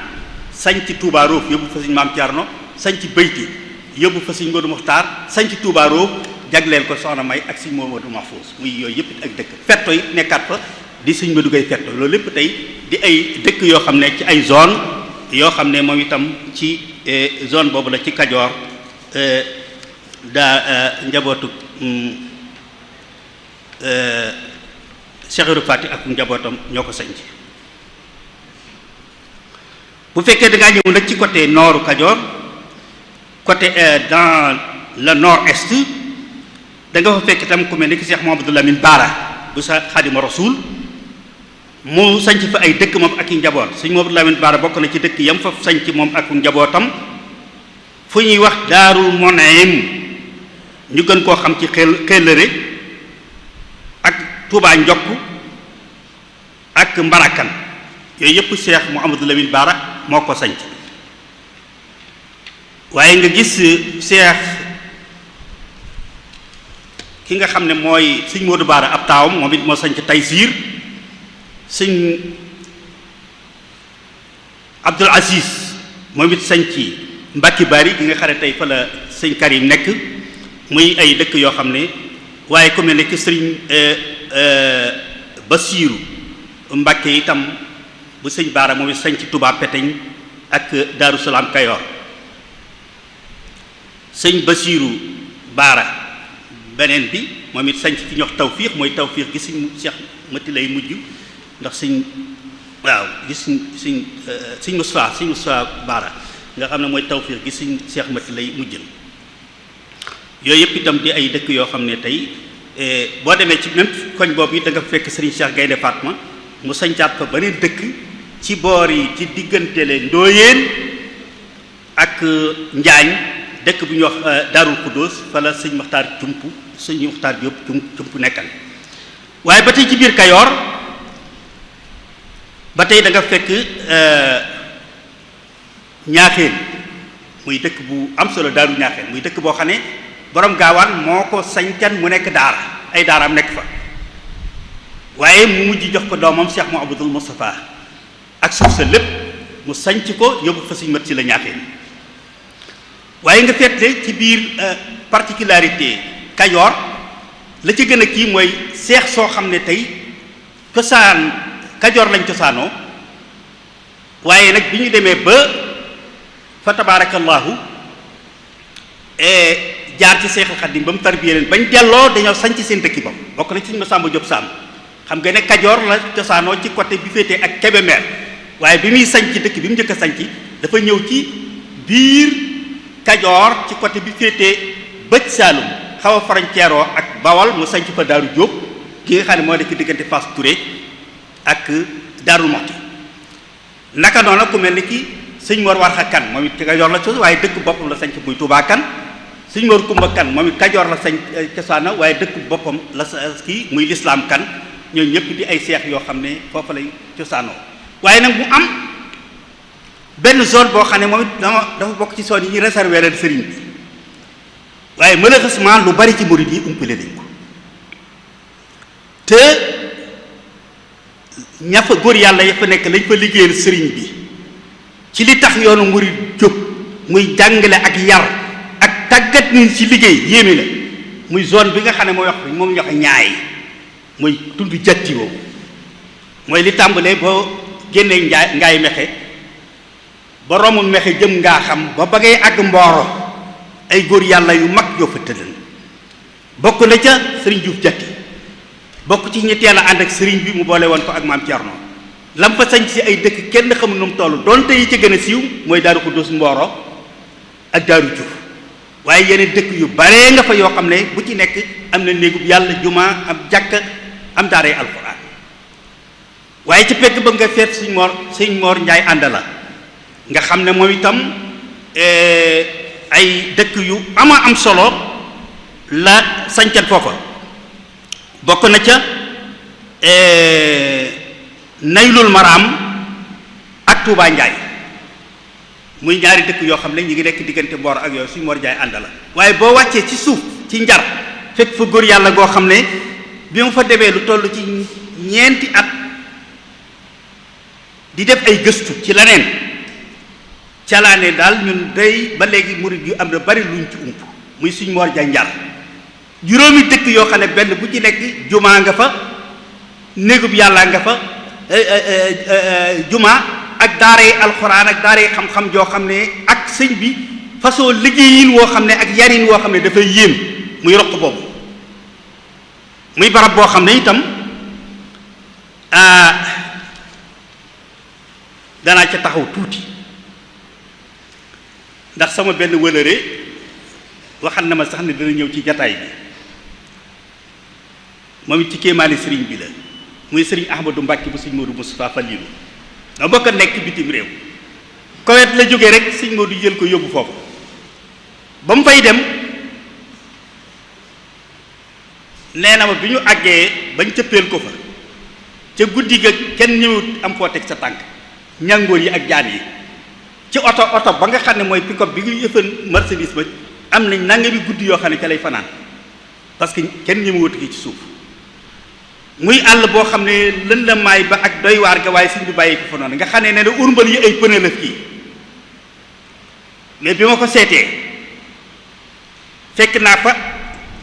sañc Touba Roof yóbbu fa Sëriñ Maam Thierno sañc Bayti yóbbu fa Sëriñ Modou Mokhtar sañc Touba Roof jagleel ko Soxna May ak Sëriñ Modou Mahfouz muy yooyu yëpp ak dëkk fetto yi nekkaat fa di Sëriñ Modou Gay fetto loolu lépp tey di ay dëkk yoo xam ne ci ay zone yoo xam ne moom itam ci zone boobu la ci Kajoor daa njabootu Cheikh Ibra Fati ak njabootam ñoo ko sañc bu fekkee da ngaa ñëw nag ci côté nooru Kajoor côté dans le nord-est da nga fa fekk itam ku mel ni ki Cheikh Mouhamadou Lamine Bara bu sa Xaadimu Rasuul mu sañc fa ay dëkk moom ak i njaboot Sëñ Mouhamadou Lamine Bara bokk na ci dëkk yam fa sañc moom ak njabootam fu ñuy wax Daaru Monaym ñu gën koo xam ci xellëre ak Touba Njokk ak Mbarakan yooyu yëpp Cheikh Mouhamadou Lamine Bara moo ko sañc waaye nga gis Cheikh ki nga xam ne mooy sëñ Modou Baara ab taawam moom it moo sañ ci Taysiir sëñ Abdul Aziz moom it sañ ci Mbàkke Bari gi nga xam ne tey fa la sëñ Karim nekk muy ay dëkk yoo xam ne waaye comme ne nekk sëriñ Basiiru Mbàkke itam bu sëñ Baara moom it sañ ci Touba Peteñ ak Daaru Salaam Kayoor sëñ Basiiru Baara beneen bi moom it sañ ci fi ñox Tawfiix mooy Tawfiix gi sëñ Cheikh Mati lay mujj ndax sëñ waaw gis sëñ Mustafaa Baara nga xam ne mooy Tawfiix gi sëñ Cheikh Mati lay mujjal yooyu yëpp itam di ay dëkk yoo xam ne tey boo demee ci même koñ boobu yi da nga fekk Serigne Cheikh Gaynde Fatma mu sañcaat fa beneen dëkk ci boor yi ci diggante leen Ndooyeen ak Njaañ dëkk bu ñuy wax Daarul Xuddoos fa la sëñ Maxtaar Jóob cump nekkal waaye ba tey ci biir Kayoor ba tey da nga fekk Ñaaxeen muy dëkk bu am solo Daaru Ñaaxeen muy dëkk boo xam ne borom gaawaan moo ko sañcan mu nekk daara ay daaraam nekk fa waaye mu mujj jox ko doomam Cheikh Mouhamadoul Moustapha ak suuf sa lépp mu sañc ko yóbbu fa suñ mat si la Ñaaxeen waaye nga fette ci biir particularité Kayoor la ci gën a kii mooy seex soo xam ne tey cosaan Kajoor lañ cosaanoo waaye nag bi ñu demee ba fa tabaarakallaahu jaar ci Seexul Xadiim ba mu tarbiyee leen bañ delloo dañoo sañc seen dëkki bopp bokk na ci Sëñ Masamba Jóob Sàmb xam nga ne Kajoor la cosaanoo ci côté bi féetee ak Kébémer waaye bi muy sañc dëkk bi mu njëkk a sañc dafa ñëw ci biir Kajoor ci côté bi féetee bëj Saalum xaw a frontière ak Bawol mu sañc fa Daaru Jóob ki nga xam ne moo nekk diggante Fass Touré ak Daaru Muxti naka noonu ku mel ni ki sëñ Mor Warxa Kan moom it Kajoor la sos waaye dëkk boppam la sañc muy Tuubaa Kan sëñ Mor Kumba Kan moom it Kajoor la sañ cosaana waaye dëkk boppam la kii muy Lislaam Kan ñooñu ñëpp di ay seex yoo xam ne foofu lay cosaanoo waaye nag mu am benn zone boo xam ne moom it dafa bokk ci zone yi ñu réservé leen sëriñ bi waaye malheureusement lu bari ci murid yi umpale nañ ko te ña fa góor yàlla ya fa nekk lañ fa liggéeyal sëriñ bi ci li tax yoonu murid jóg muy jàngale ak yar ak tàggat nit ci liggéey yéeme la muy zone bi nga xam ne mooy wax moom ñox ñaay mooy tund jatti boobu mooy li tàmbalee boo génnee ngaay mexe ba romul mexe jëm ngaa xam ba bëggee àgg Mbooro ay góor yàlla yu mag yoo fa tëddal bokk na ca sëriñ Juuf jatti bokk ci ñi teel a ànd ak sëriñ bi mu boole woon ko ak maam Cerno lam fa sañ ci ay dëkk kenn xamul nu mu toll donte yi ca gën a siiw mooy Daaru Xuddoos Mbooro ak Daaru Juuf waaye yeneen dëkk yu baree nga fa yoo xam ne bu ci nekk am na néegub yàlla jumaa am jàkka am daaray alxuraan waaye ci pegg ba nga feet sëñ Moor Njaay Àndala nga xam ne moom itam ay dëkk yu ama am solo la sañcat foofa bokk na ca Naylul Maraam ak Tuubaa Njaay muy ñaari dëkk yoo xam ne ñu ngi nekk diggante Mboor ak yooyu suñ Moor Njaay Àndala waaye boo wàccee ci suuf ci Njar fekk fa góor yàlla goo xam ne bi mu fa demee lu toll ci ñeenti at di def ay gëstu ci leneen calaane daal ñun day ba léegi murid yu am na bari luñ ci ump muy suñ Moor Njaay Njar juróomi dëkk yoo xam ne benn bu ci nekk jumaa nga fa néegub yàlla nga fa jumaa ak daaray alxuraan ak daaray xam-xam joo xam ne ak sëñ bi façon liggéeyin woo xam ne ak yarin woo xam ne dafay yéem muy roq boobu muy barab boo xam ne itam danaa ca taxaw tuuti ndax sama benn wëlëre waxal na ma sax ne dana ñëw ci jataay bi moom it ci kéemaani sëriñ bi la muy sëriñ Ahmadou Mbàkke bu sëñ Modou Moustapha Fallilu nga bokk a nekk bitim réew Koweït la jógee rek sëñ Modou jël ko yóbbu foofu ba mu fay dem nee na ma bi ñu àggee bañ cëppeel ko fa ca guddi ga kenn ñëwut am foo teg sa tànk ñàngoor yi ak jaan yi ci oto ba nga xam ne mooy pick-up bi ngi yëfan Mercedes ba am nañ nangami guddi yoo xam ne ca lay fanaan parce que kenn ñi ma wut ci suuf muy àll boo xam ne lëndamaay ba ak doy waar ga waaye sëñ bi bàyyi ko fa noonu nga xam ne ne urmbal yi ay pëne la fii mais bi ma ko seetee fekk naa fa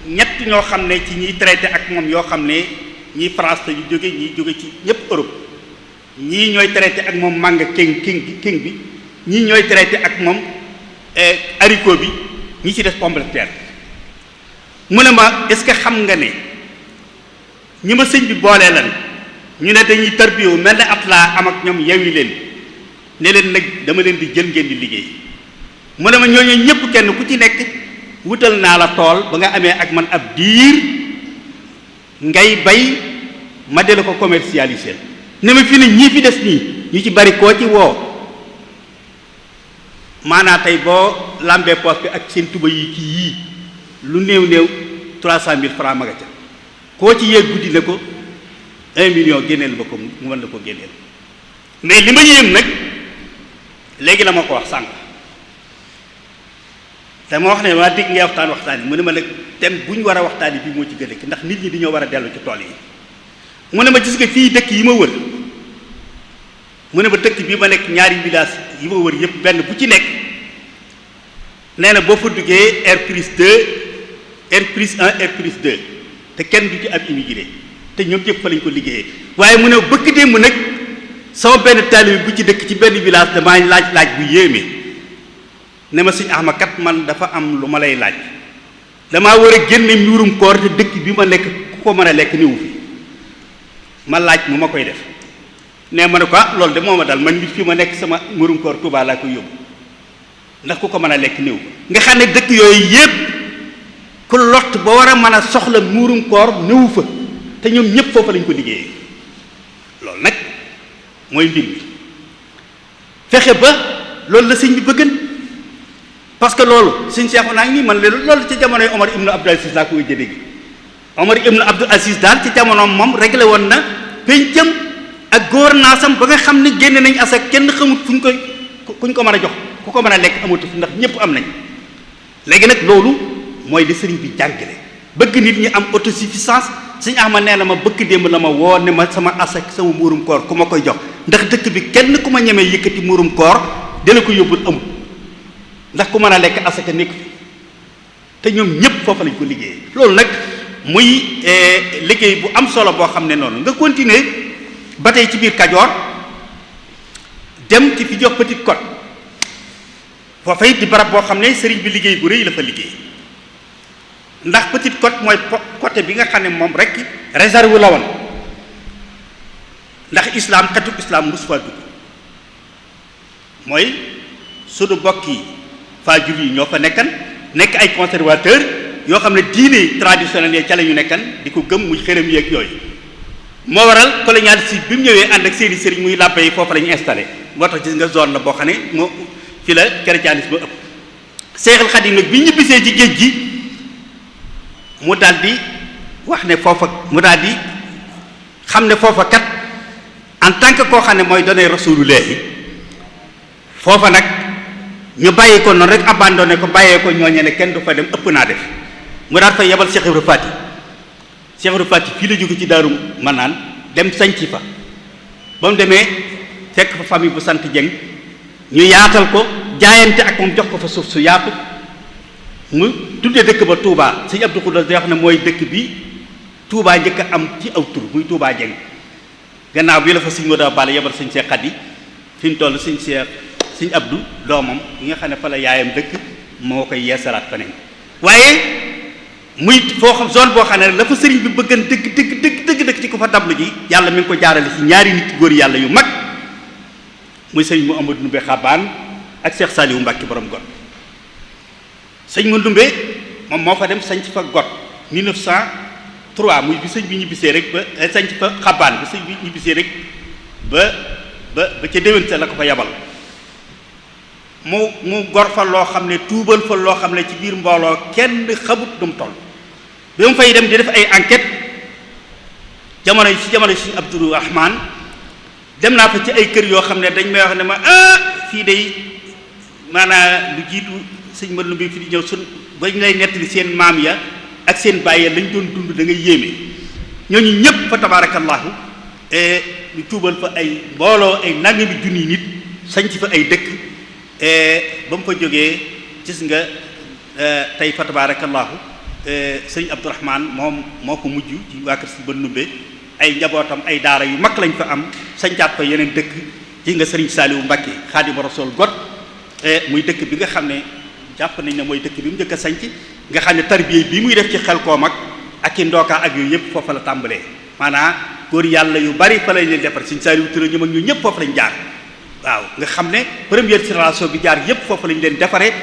ñett ñoo xam ne ci ñiy traité ak moom yoo xam ne ñii France la ñu jóge ñii jóge ci ñëpp Europe ñii ñooy traité ak moom manga king bi ñii ñooy traité ak moom haricot bi ñi ci des pomme de terre mu ne ma est-ce que xam nga ne ñi ma sëñ bi boolee lan ñu ne dañuy tarbiyu mel ne at laa am ak ñoom yewi leen ne leen nag dama leen di jël ngeen di liggéey mu ne ma ñooñu ñëpp kenn ku ci nekk wutal naa la tool ba nga amee ak man ab diir ngay bay ma de la ko commercialiser ne ma fi ne ñii fi des nii ñu ci bari koo ci woo maanaa tey boo lambee poos bi ak seen tuba yi kii yii lu néew 300 000 francs ma nga ca koo ci yéeg guddi ne ko 1 million génneel ba ko mu mën la ko génneel mais li ma yéem nag léegi la ma ko wax sànq te ma wax ne waa dégg ngay waxtaan yi mu ne ma nag thème bu ñu war a waxtaani bii moo ci gën a ndax nit ñi dañoo war a dellu ci tool yi mu ne ma gis nga fii dëkk yi ma wër mu ne ma dëkk bii ma nekk ñaari village yi ma wër yëpp benn bu ci nekk nee na boo fa duggee R+2 R+1 R+2 te kenn du ci ab immigré te ñoom ñëpp fa lañ ko liggéeyee waaye mu ne bëgg démb nag sama benn taalibe bu ci dëkk ci benn village damaa laaj bu yéeme ne ma sëñ Ahmad kat man dafa am lu ma lay laaj damaa war a génne mbirum koor te dëkk bi ma nekk ku ko mën a lekk niwu fi ma laaj mu ma koy def ne ma ne ko loolu de moo ma dal man nit fi ma nekk sama mbirum koor Tuubaa laa koy yóbbu ndax ku ko mën a lekk niwu nga xam ne dëkk yooyu yépp ku lott ba war a mën a soxla mbirum koor niwu fa te ñoom ñëpp foofu lañ ko liggéeyee loolu nag mooy mbir mi fexe ba loolu la sëñ bi bëggan parce que loolu sëñ Cheikh naa ngi nii man loolu ci jamonoy Omar ibnu Abdul Aziz laa ko wëjjee dégg Omar ibnu Abdul Aziz daal ci jamonoom moom réglé woon na pencam ak gouvernance am ba nga xam ne génne nañ asak kenn xamut kuñ ko mën a jox ku ko mën a lekk amatu fi ndax ñëpp am nañ léegi nag loolu mooy li sëriñ bi jàngale bëgg nit ñi am autosuffisance sëñ Ahmad nee na ma bëgg démb la ma woo ne ma sama asak sama muurum koor ku ma koy jox ndax dëkk bi kenn ku ma ñemee yëkkati muurum koor dala ko yóbbul amul ndax ku mën a lekk asaka nekk fi te ñoom ñëpp foofu lañ ko liggéeyee loolu nag muy liggéey bu am solo boo xam ne noonu nga continuer ba tey ci biir Kajoor dem ci fi jox Petite Côte foofay di barab boo xam ne sëriñ bi liggéey bu rëy la fa liggéey ndax Petite Côte mooy côté bi nga xam ne moom rek réserve la woon ndax islam xetu islam mus faa dugg mooy sunu bokk yi faajur yi ñoo fa nekkan nekk ay conservateur yoo xam ne diine traditionnel yi ca la ñu nekkan di ko gëm muy xërëm yeeg yooyu moo waral colonialiste bi mu ñëwee ànd ak seeni sëriñ muy làbbe yi foofu la ñu installé moo tax gis nga zone la boo xam ne moo fi la chrétianisme ëpp Seexul Xadiim nag bi ñibbisee ci géej gi mu daal di wax ne foofa mu daal di xam ne foofa kat en tant que koo xam ne mooy donay Rasulullaahi foofa nag ñu bàyyi ko noonu rek abandonné ko bàyyee ko ñooñe ne kenn du fa dem ëpp naa def mu daal fay yebal Cheikh Ibra Faty Cheikh Ibra Faty fii la jóge ci Daaru Manaan dem sañci fa ba mu demee fekk fa famille bu sant Jeng ñu yaatal ko jaayante ak moom jox ko fa suuf su yaatu mu tuddee dëkk ba Touba sëñ Abdou Khoudoss day wax ne mooy dëkk bi Touba njëkk a am ci aw tur muy Touba Jeng gannaaw bi la fa sëñ Modou Balla yebal sëñ Cheikh Khady fi mu toll sëñ Abdou doomam yi nga xam ne fa la yaayam dëkk moo koy yeesalaat feneen waaye muy foo xam zone boo xam ne la fa sëriñ bi bëggan dëgg ci ko fa dablu ji yàlla mi ngi ko jaarale ci ñaari nit góor yàlla yu mag muy sëriñ mu Amadou Ndumbe Xabaan ak Cheikh Saliou Mbacke borom got sëñ mu Ndumbe moom moo fa dem sañc fa got 1903 muy bi sëñ bi ñibbisee rek ba sañc fa Xabaan bi sëñ bi ñibbisee rek ba ca déwén sa la ko fa yabal mu gor fa loo xam ne tuubal fa loo xam ne ci biir mbooloo kenn xamut dum toll bi mu fay dem di def ay enquête jamono si Abdou Rahman dem naa fa ci ay kër yoo xam ne dañ may wax ne ma fii day maanaam lu jiitu sëñ Madou bi fi di ñëw bañ lay nettali seen maam ya ak seen bàyyee lañ doon dund da ngay yéeme ñooñu ñëpp fa tabarakallahu ñu tuubal fa ay mbooloo ay nangami junni nit sañ ci fa ay dëkk ba mu fa jógee gis nga tey fa tabarakallahu sëñ Abdourahman moom moo ko mujj ci waa kër si ba nubbe ay njabootam ay daara yu mag lañ fa am sañcaat fa yeneen dëkk gis nga sëriñ Saaliwu Mbàkke Xaadimu Rasuul got muy dëkk bi nga xam ne jàpp nañ ne mooy dëkk bi mu njëkk a sañc nga xam ne tarbiya bi muy def ci Xelkom ak i ndookaa ak yooyu yëpp foofa la tàmbalee maanaam góor yàlla yu bari fa lañ leen defar sëñ Saaliwu Ture ñoom ak ñu ñëpp foofu lañ jaar waaw nga xam ne première génération bi jaar yëpp foofu lañ leen defaree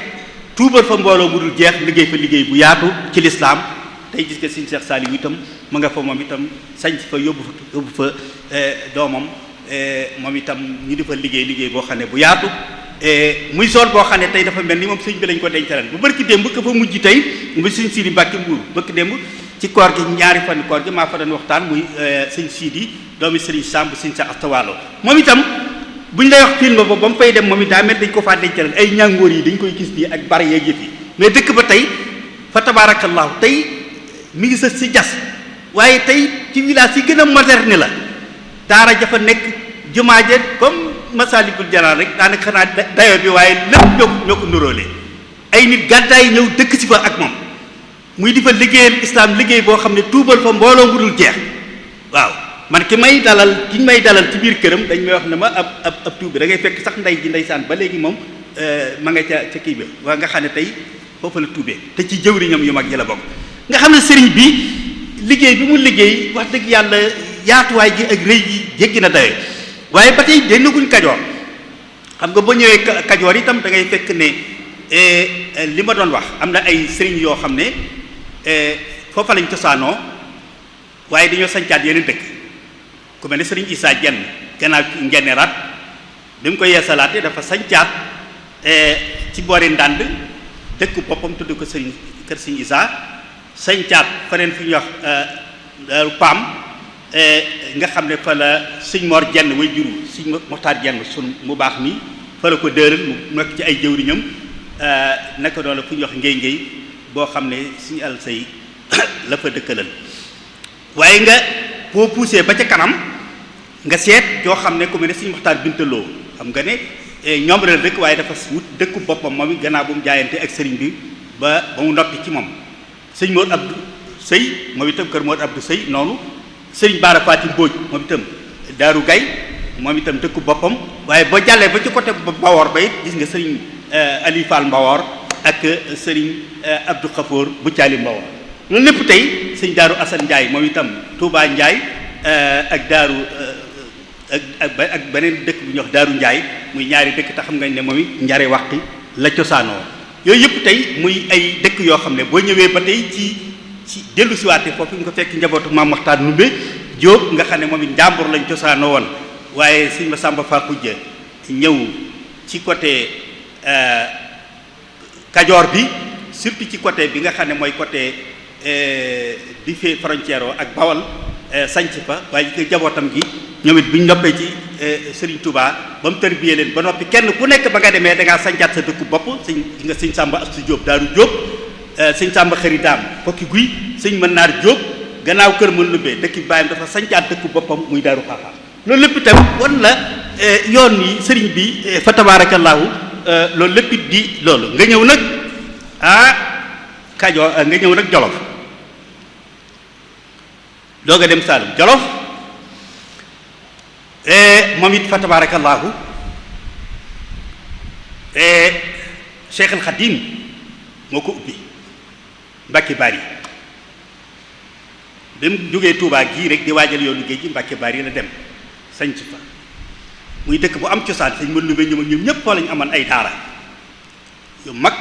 tuubal fa mbooloo mu dul jeex liggéey fa liggéey bu yaatu ci lislaam tey gis nga sëñ Cheikh Saliou itam mu nga fa moom itam sañc fa yóbbu fa doomam moom itam ñu di fa liggéey boo xam ne bu yaatu muy zone boo xam ne tey dafa mel ni moom sëñ bi lañ ko dencaleen bu barki démb ka fa mujj tey muy sëñ Sidi Mbàkke Mbuur barki démb ci koor gi ñaari fan koor gi maa fa doon waxtaan muy sëñ Sidi doomi sëriñ Samb sëñ Cheikh Astawaalo moom itam bu ñu lay wax film ba mu fay dem moom it daa mel dañ ko faa dencaleen ay ñàngoor yi dañ koy gis nii ak bari yeeg yëf yi mais dëkk ba tey fa tabarakallahu tey mi ngi sës si jas waaye tey ci village yi gën a moderne la daara jafa nekk jumaa ja comme Masalikul Jinaan rek daanaka xanaa dayo bi waaye lépp ñoo ko nuróole ay nit gàddaay ñëw dëkk si fa ak moom muy di fa liggéeyal islam liggéey boo xam ne tuubal fa mbooloo mu dul jeex waaw man ki may dalal ci biir këram dañ may wax ne ma ab tuub bi da ngay fekk sax ndey ji ndeysaan ba léegi moom ma nga ca kii bi waa nga xam ne tey foofu la tuubee te ci jëwriñam yu mag yi la bokk nga xam ne sëriñ bi liggéey bi mu liggéey wax dëgg yàlla yaatuwaay gi ak rëy gi jéggi na dawe waaye ba tey dennaguñ Kajoor xam nga boo ñëwee Kajoor itam da ngay fekk ne li ma doon wax am na ay sëriñ yoo xam ne foofa lañ cosaanoo waaye dañoo sañcaat yeneen dëkk ku mel ne sëriñ Issa Dieng gannaaw ngenneeraat bi mu ko yeesalaatee dafa sañcaat ci boori Ndànd dëkk boppam tudd ko sëriñ kër sëriñ Issa sañcaat feneen fi ñuy wax Paam nga xam ne fa la sëñ Mor Jenn way juru sëñ Moxtaar Jenn sun mu baax mi fa la ko dëral mu nekk ci ay jëwriñam naka doon la fu ñuy wax ngéy boo xam ne suñu àll say la fa dëkkalal waaye nga boo poussé ba ca kanam nga seet yoo xam ne ku mel ne sëñ Moxtaar Bintaloo xam nga ne ñoom la dëkk waaye dafa wut dëkku boppam moom it gannaaw bu mu jaayante ak sëriñ bi ba mu noppi ci moom sëñ Mor Abdou Sëy moom itam kër Mor Abdou Sëy noonu sëriñ Baara Faati Mbóoj moom itam Daaru Gay moom itam dëkku boppam waaye boo jàllee ba ci côté Mbawor ba it gis nga sëriñ Ali Fall Mbawor ak sëriñ Abdou Khafour bu Caali Mbawor loolu lépp tey sëñ Daaru Asan Njaay moom itam Touba Njaay ak Daaru ak beneen dëkk bu ñuy wax Daaru Njaay muy ñaari dëkk te xam nga ne moom it njare waxti la cosaanoo yooyu yëpp tey muy ay dëkk yoo xam ne boo ñëwee ba tey ci dellu siwaate foofu nga ko fekk njabootu Maam Maxtaar Numbe Jóob nga xam ne moom it njàmbur lañ cosaanoo woon waaye sëñ Masamba Fa Xujja ñëw ci côté Kajoor bi surtout ci côté bi nga xam ne mooy côté di fee frontière ak Bawal sanc fa waaye nga jabootam gi ñoom it buñ noppee ci Serigne Touba ba mu tërbiyee leen ba noppi kenn ku nekk ba nga demee da ngaa sancaat sa dëkku bopp sëñ nga sëñ Samba Astu Jóob Daaru Jóob sëñ Samba Xëri Daam Kokki Guy sëñ Mën Naar Jóob gannaaw kër mën lubbee dëkk bàyyam dafa sancaat dëkku boppam muy Daaru Xaaxaa loolu lépp itam wan la yoon yi sëriñ bi fa tabaarakallaahu loolu lépp it di loolu nga ñëw nag Kajoor nga ñëw nag Jolof doog a dem Saalum Jolof moom it fa tabaarakallaahu Cheikh al Khadim moo ko ubbi Mbàkke Bari bi mu jógee Touba gii rek di waajal yoonu géej gi Mbàkke Bari la dem sañc fa muy dëkk bu am cosaan sañ mën lu be ñoom ñëpp foo lañu amoon ay daara yu mag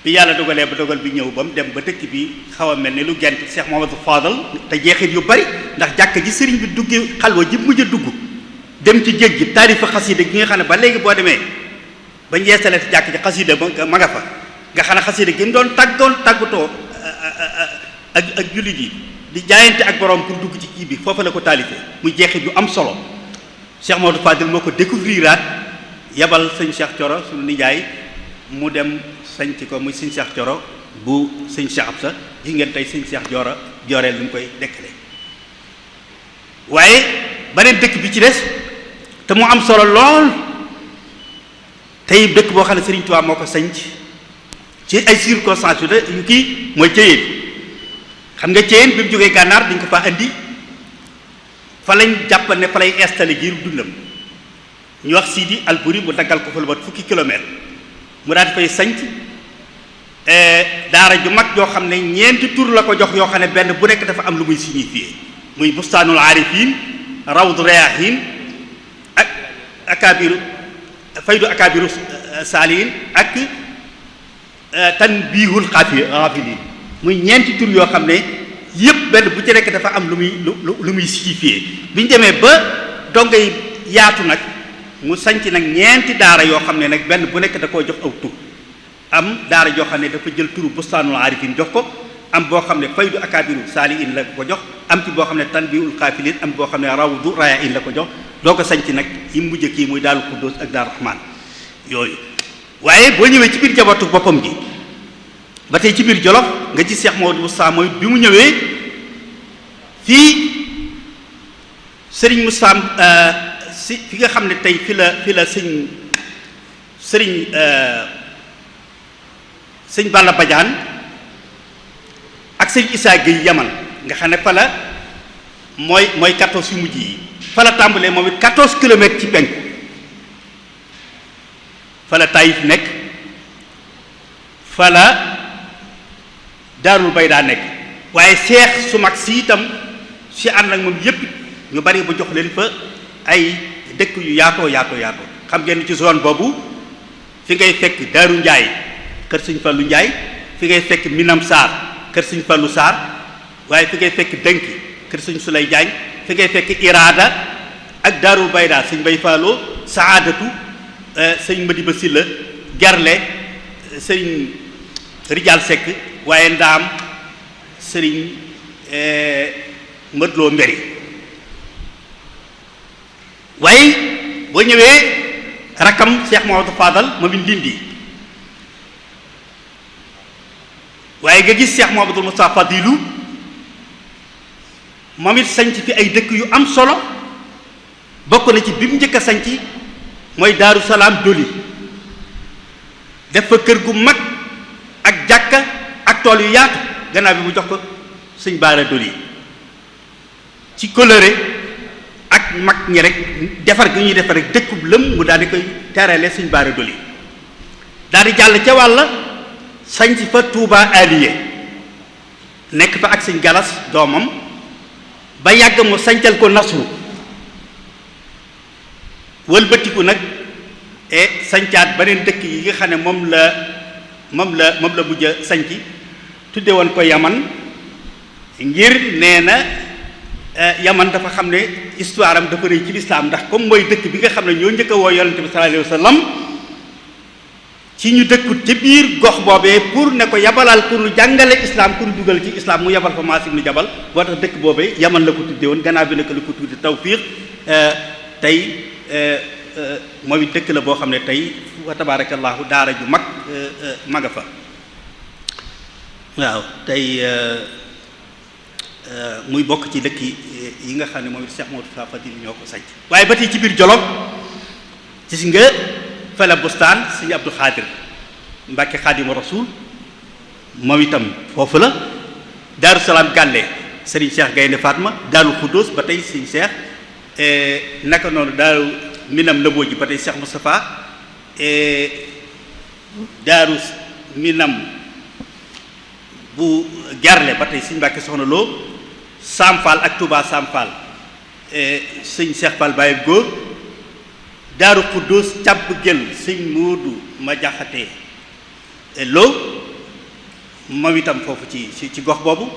bi yàlla dogalee ba dogal bi ñëw ba mu dem ba dëkk bi xaw a mel ne lu gent Cheikh Mouhamadou Fadal te jeexit yu bari ndax jàkk ji sëriñ bi duggee xalwa ji mujj a dugg dem ci géej gi taarifa xasida gi nga xam ne ba léegi boo demee bañ yeesalee ci jàkk ji xasida ma nga fa nga xam ne xasida gi mu doon tàggatoo ak jullit yi di jaayante ak borom pour dugg ci kii bi foofu la ko taalifee muy jeexit yu am solo Cheikh Mouhamadou Fadal moo ko découvriraat yabal sëñ Cheikh Thioro suñu nijaay mu dem sañc ko muy sëñ Cheikh Thioro bu sëñ Cheikh Absa gis ngeen tey sëñ Cheikh jooreel lu mu koy dekkale. waaye beneen dëkk bi ci des te mu am solo lool tey dëkk boo xam ne Sëriñ Tuubaa moo ko sanc ci ay circonstances yu kii mooy Ceyeen. xam nga Ceyeen bi mu jógee gànnaar dañ ko fa andi fa lañ jàppal ne fa lay installé giir dundam ñu wax Sidi Alburi mu daggal ko fa lu mat fukki kilomètre mu daal di fay sanc daara ju mag joo xam ne ñeenti tur la ko jox yoo xam ne benn bu nekk dafa am lu muy signifié muy bustaanul aarifin rawdu rayahin ak akabiru faydu akabiru saalihin ak tanbihul xaafilin muy ñeenti tur yoo xam ne yëpp benn bu ci nekk dafa am lu muy signifié bi ñu demee ba dongay yaatu nag mu sanc nag ñeenti daara yoo xam ne nag benn bu nekk da koo jox aw tur am daara joo xam ne dafa jël turu bustaanul aarifin jox ko am boo xam ne faydu akabiru saalihin la ko jox am ci boo xam ne tanbihul xaafilin am boo xam ne rawdu rayahin la ko jox doo ko sanc nag yi mujj kii muy Daaru Xuddoos ak Daaru Raxmaan yooyu. waaye boo ñëwee ci biir jabootu boppam gi ba tey ci biir Jolof nga ci Cheikh Maodo Moussa mooy bi mu ñëwee fii Serigne Moussa si fi nga xam ne tey fi la sëñ Balla Badiane ak sëñ Issa Gueye Yaman nga xam ne fa la mooy 14 yu mujj yi fa la tàmbalee moom it 14 kilomètres ci penku fa la Taïf nekk fa la Daarul Baydaa nekk waaye seex su mag si itam si ànd ak moom yépp ñu bari ba jox leen fa ay dëkk yu yaatoo xam ngeen ci zone boobu fi ngay fekk Daaru Njaay kër Sëñ Fallu Njaay fi ngay fekk Minam Sarr kër Sëñ Fallu Sarr waaye fi ngay fekk Dënk kër Sëñ Sulay Jaañ fi ngay fekk Iraada ak Daarul Baydaa Sëñ Bay Falloo Saadatu sëñ Madiba Silla Gerle sëñ Rijal Seck waaye Ndaam sëriñ Mëdloo Mberi waaye boo ñëwee rakkam Cheikh Mamadou Fadal moom it Ndindi waaye nga gis Cheikh Mamadou Moustapha Fadilu moom it sanc fi ay dëkk yu am solo bokk na ci bi mu njëkk a sanc mooy Daaru Salaam Doli def fa kër gu mag ak jàkka ak tool yu yaatu gannaaw bi mu jox ko sëñ Baara Doli ci coloré ak mag ñi rek defar gi ñuy defar rek dëkkub lëm mu daal di koy terale sëñ Baara Doli daal di jàll ca wàll sanc fa Touba Aliye nekk fa ak sëñ Galas doomam ba yàgg mu sancal ko Nasru wëlbatiku nag sancaat beneen dëkk yi nga xam ne moom la mujj a sanc tudde woon ko Yaman ngir nee na Yaman dafa xam ne histoire am dafa rëy ci lislaam ndax comme mooy dëkk bi nga xam ne ñoo njëkk a woo yonente bi sallallahu alayhi wa sallam ci ñu dëkkut ci biir gox boobee pour ne ko yabalal pour lu jàngale islam pour dugal ci islam mu yabal fa Maas ibn Jabal boo tax dëkk boobee Yaman la ko tudde woon gannaaw bi nag la ko tudde Tawfiq tey mooy dëkk la boo xam ne tey wa tabarakallahu daara ju maga fa waaw tey muy bokk ci dëkk yi nga xam ne moom it Cheikh Mamadou Fadil ñoo ko sanc waaye ba tey ci biir Jolof gis nga fela bustaan sëñ Abdou Khadir Mbàkke Xaadimu Rasuul moom itam foofu la Daaru Salaam Gàlle Serigne Cheikh Gaynde Fatma Daaru Xuddoos ba tey sëñ Cheikh naka noonu Daaru Minam Nëboo ji ba tey Cheikh Moustapha Daaru Minam bu Gerle ba tey sëñ Mbàkke Soxna Lo Sam Fall ak Touba Sam Fall sëñ Cheikh Fall Baye Góor Daaru Xuddoos càbb gël sëñ Moodu ma jaxate loo moom itam foofu ci gox boobu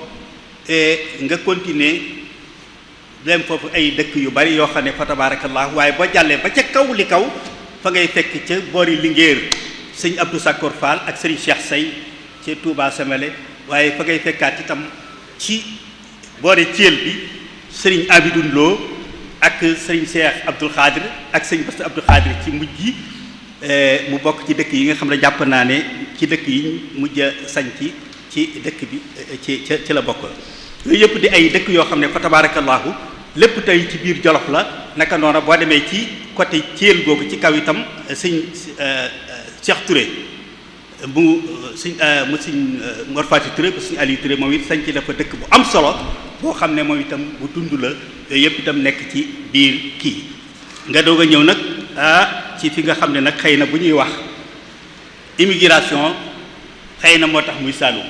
nga continuer dem foofu ay dëkk yu bari yoo xam ne fa tabarakallah waaye boo jàllee ba ca kaw li kaw fa ngay fekk ca boori Linguère sëñ Abdou Sakor Fall ak sëriñ Cheikh Say ca Touba Semele waaye fa ngay fekkaat itam ci boori Thiel bi sëriñ Abidoun Lo ak sëriñ Cheikh Abdoul Khadir ak sëriñ Bass Abdoul Khadir ci mujj yi mu bokk ci dëkk yi nga xam ne jàpp naa ne ci dëkk yi mujj a sañ ci ci dëkk bi ci la bokk yooyu yëpp di ay dëkk yoo xam ne fa tabarakallahu lépp tey ci biir Jolof la naka noona boo demee ci côté Thiel googu ci kaw itam sëñ Cheikh Touré mu sëñ Mor Fati Touré bu sëñ Aliou Touré moom it sañ ci dafa dëkk bu am solo boo xam ne moom itam bu dund la yooyu yëpp itam nekk ci biir kii nga doog a ñëw nag ci fi nga xam ne nag xëy na bu ñuy wax immigration xëy na moo tax muy Saloum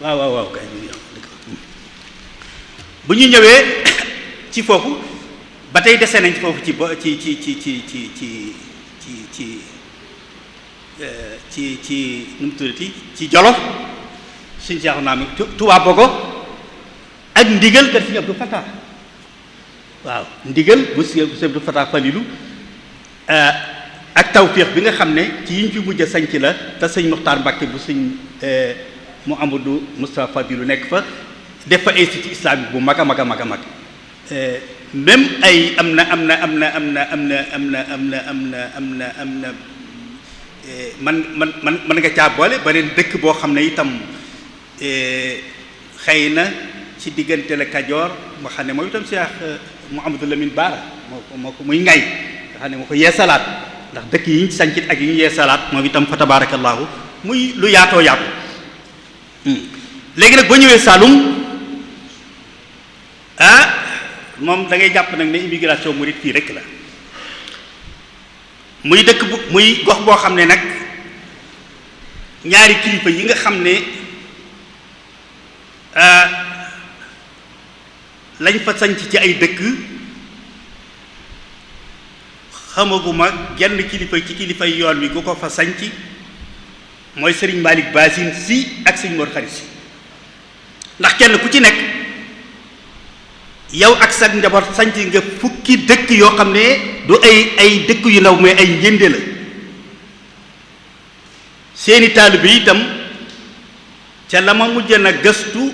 waaw kay bu ñu ñëwee ci foofu ba tey dese nañ foofu ci nu mu tuddati ci Jolof suñ seexu naa mi Touba Bogo ak ndigal kat Sëñ Abdou Fatah waaw ndigal bu Sëñ Abdou Fatah Falilu ak tawféex bi nga xam ne ci yiñ fi mujj a sañc la te sëñ Muxtaar Mbàkke bu sëñ Mouhamadou Moustapha Fadilu nekk fa def fa institut islamique bu mag a mag a mag a mag même ay am na man nga caa boole beneen dëkk boo xam ne itam xëy na ci diggante la Kajoor moo xam ne moom itam Cheikh Mouhamadou Lamine Bara moo ko muy ngay nga xam ne moo ko yeesalaat ndax dëkk yi ñu sañcit ak yi ñu yeesalaat moom itam fa tabarakallahu muy lu yaatoo yaatu léegi nag boo ñëwee Saloum moom da ngay jàpp nag ne immigration murit fii rek la muy dëkk bu muy gox boo xam ne nag ñaari kilifa yi nga xam ne lañ fa sanc ci ay dëkk xamaguma genn kilifa ci kilifay yoon wi gu ko fa sanc mooy Serigne Malick Basine Sy ak Serigne Mor Khary Sy ndax kenn ku ci nekk yow ak sa njaboot sanc nga fukki dëkk yoo xam ne du ay dëkk yu ndaw mais ay njënde la seeni taalibe bi itam ca la ma mujj na gëstu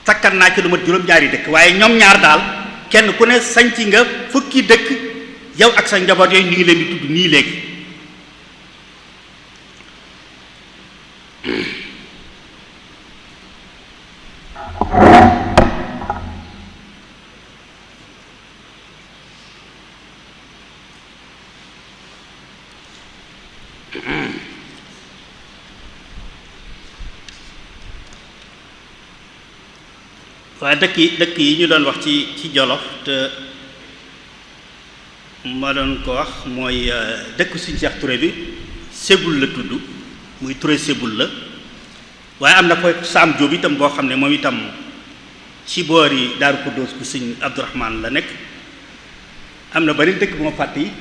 takkat naa ci lu mat juróom-ñaari dëkk waaye ñoom ñaar daal kenn ku ne sanc nga fukki dëkk yow ak sa njaboot yooyu ñu ngi leen di tudd nii léegi waaye dëkk yi ñu doon wax ci Jolof te ma doon ko wax mooy dëkk Sëñ Cheikh Touré bi Ségul la tudd muy Touré Ségul la waaye am na fa Saam Jóob itam boo xam ne moom itam ci boori Daaru Xuddoos bu Sëñ Abdourahmane la nekk am na bari dëkk bu ma fàtte yi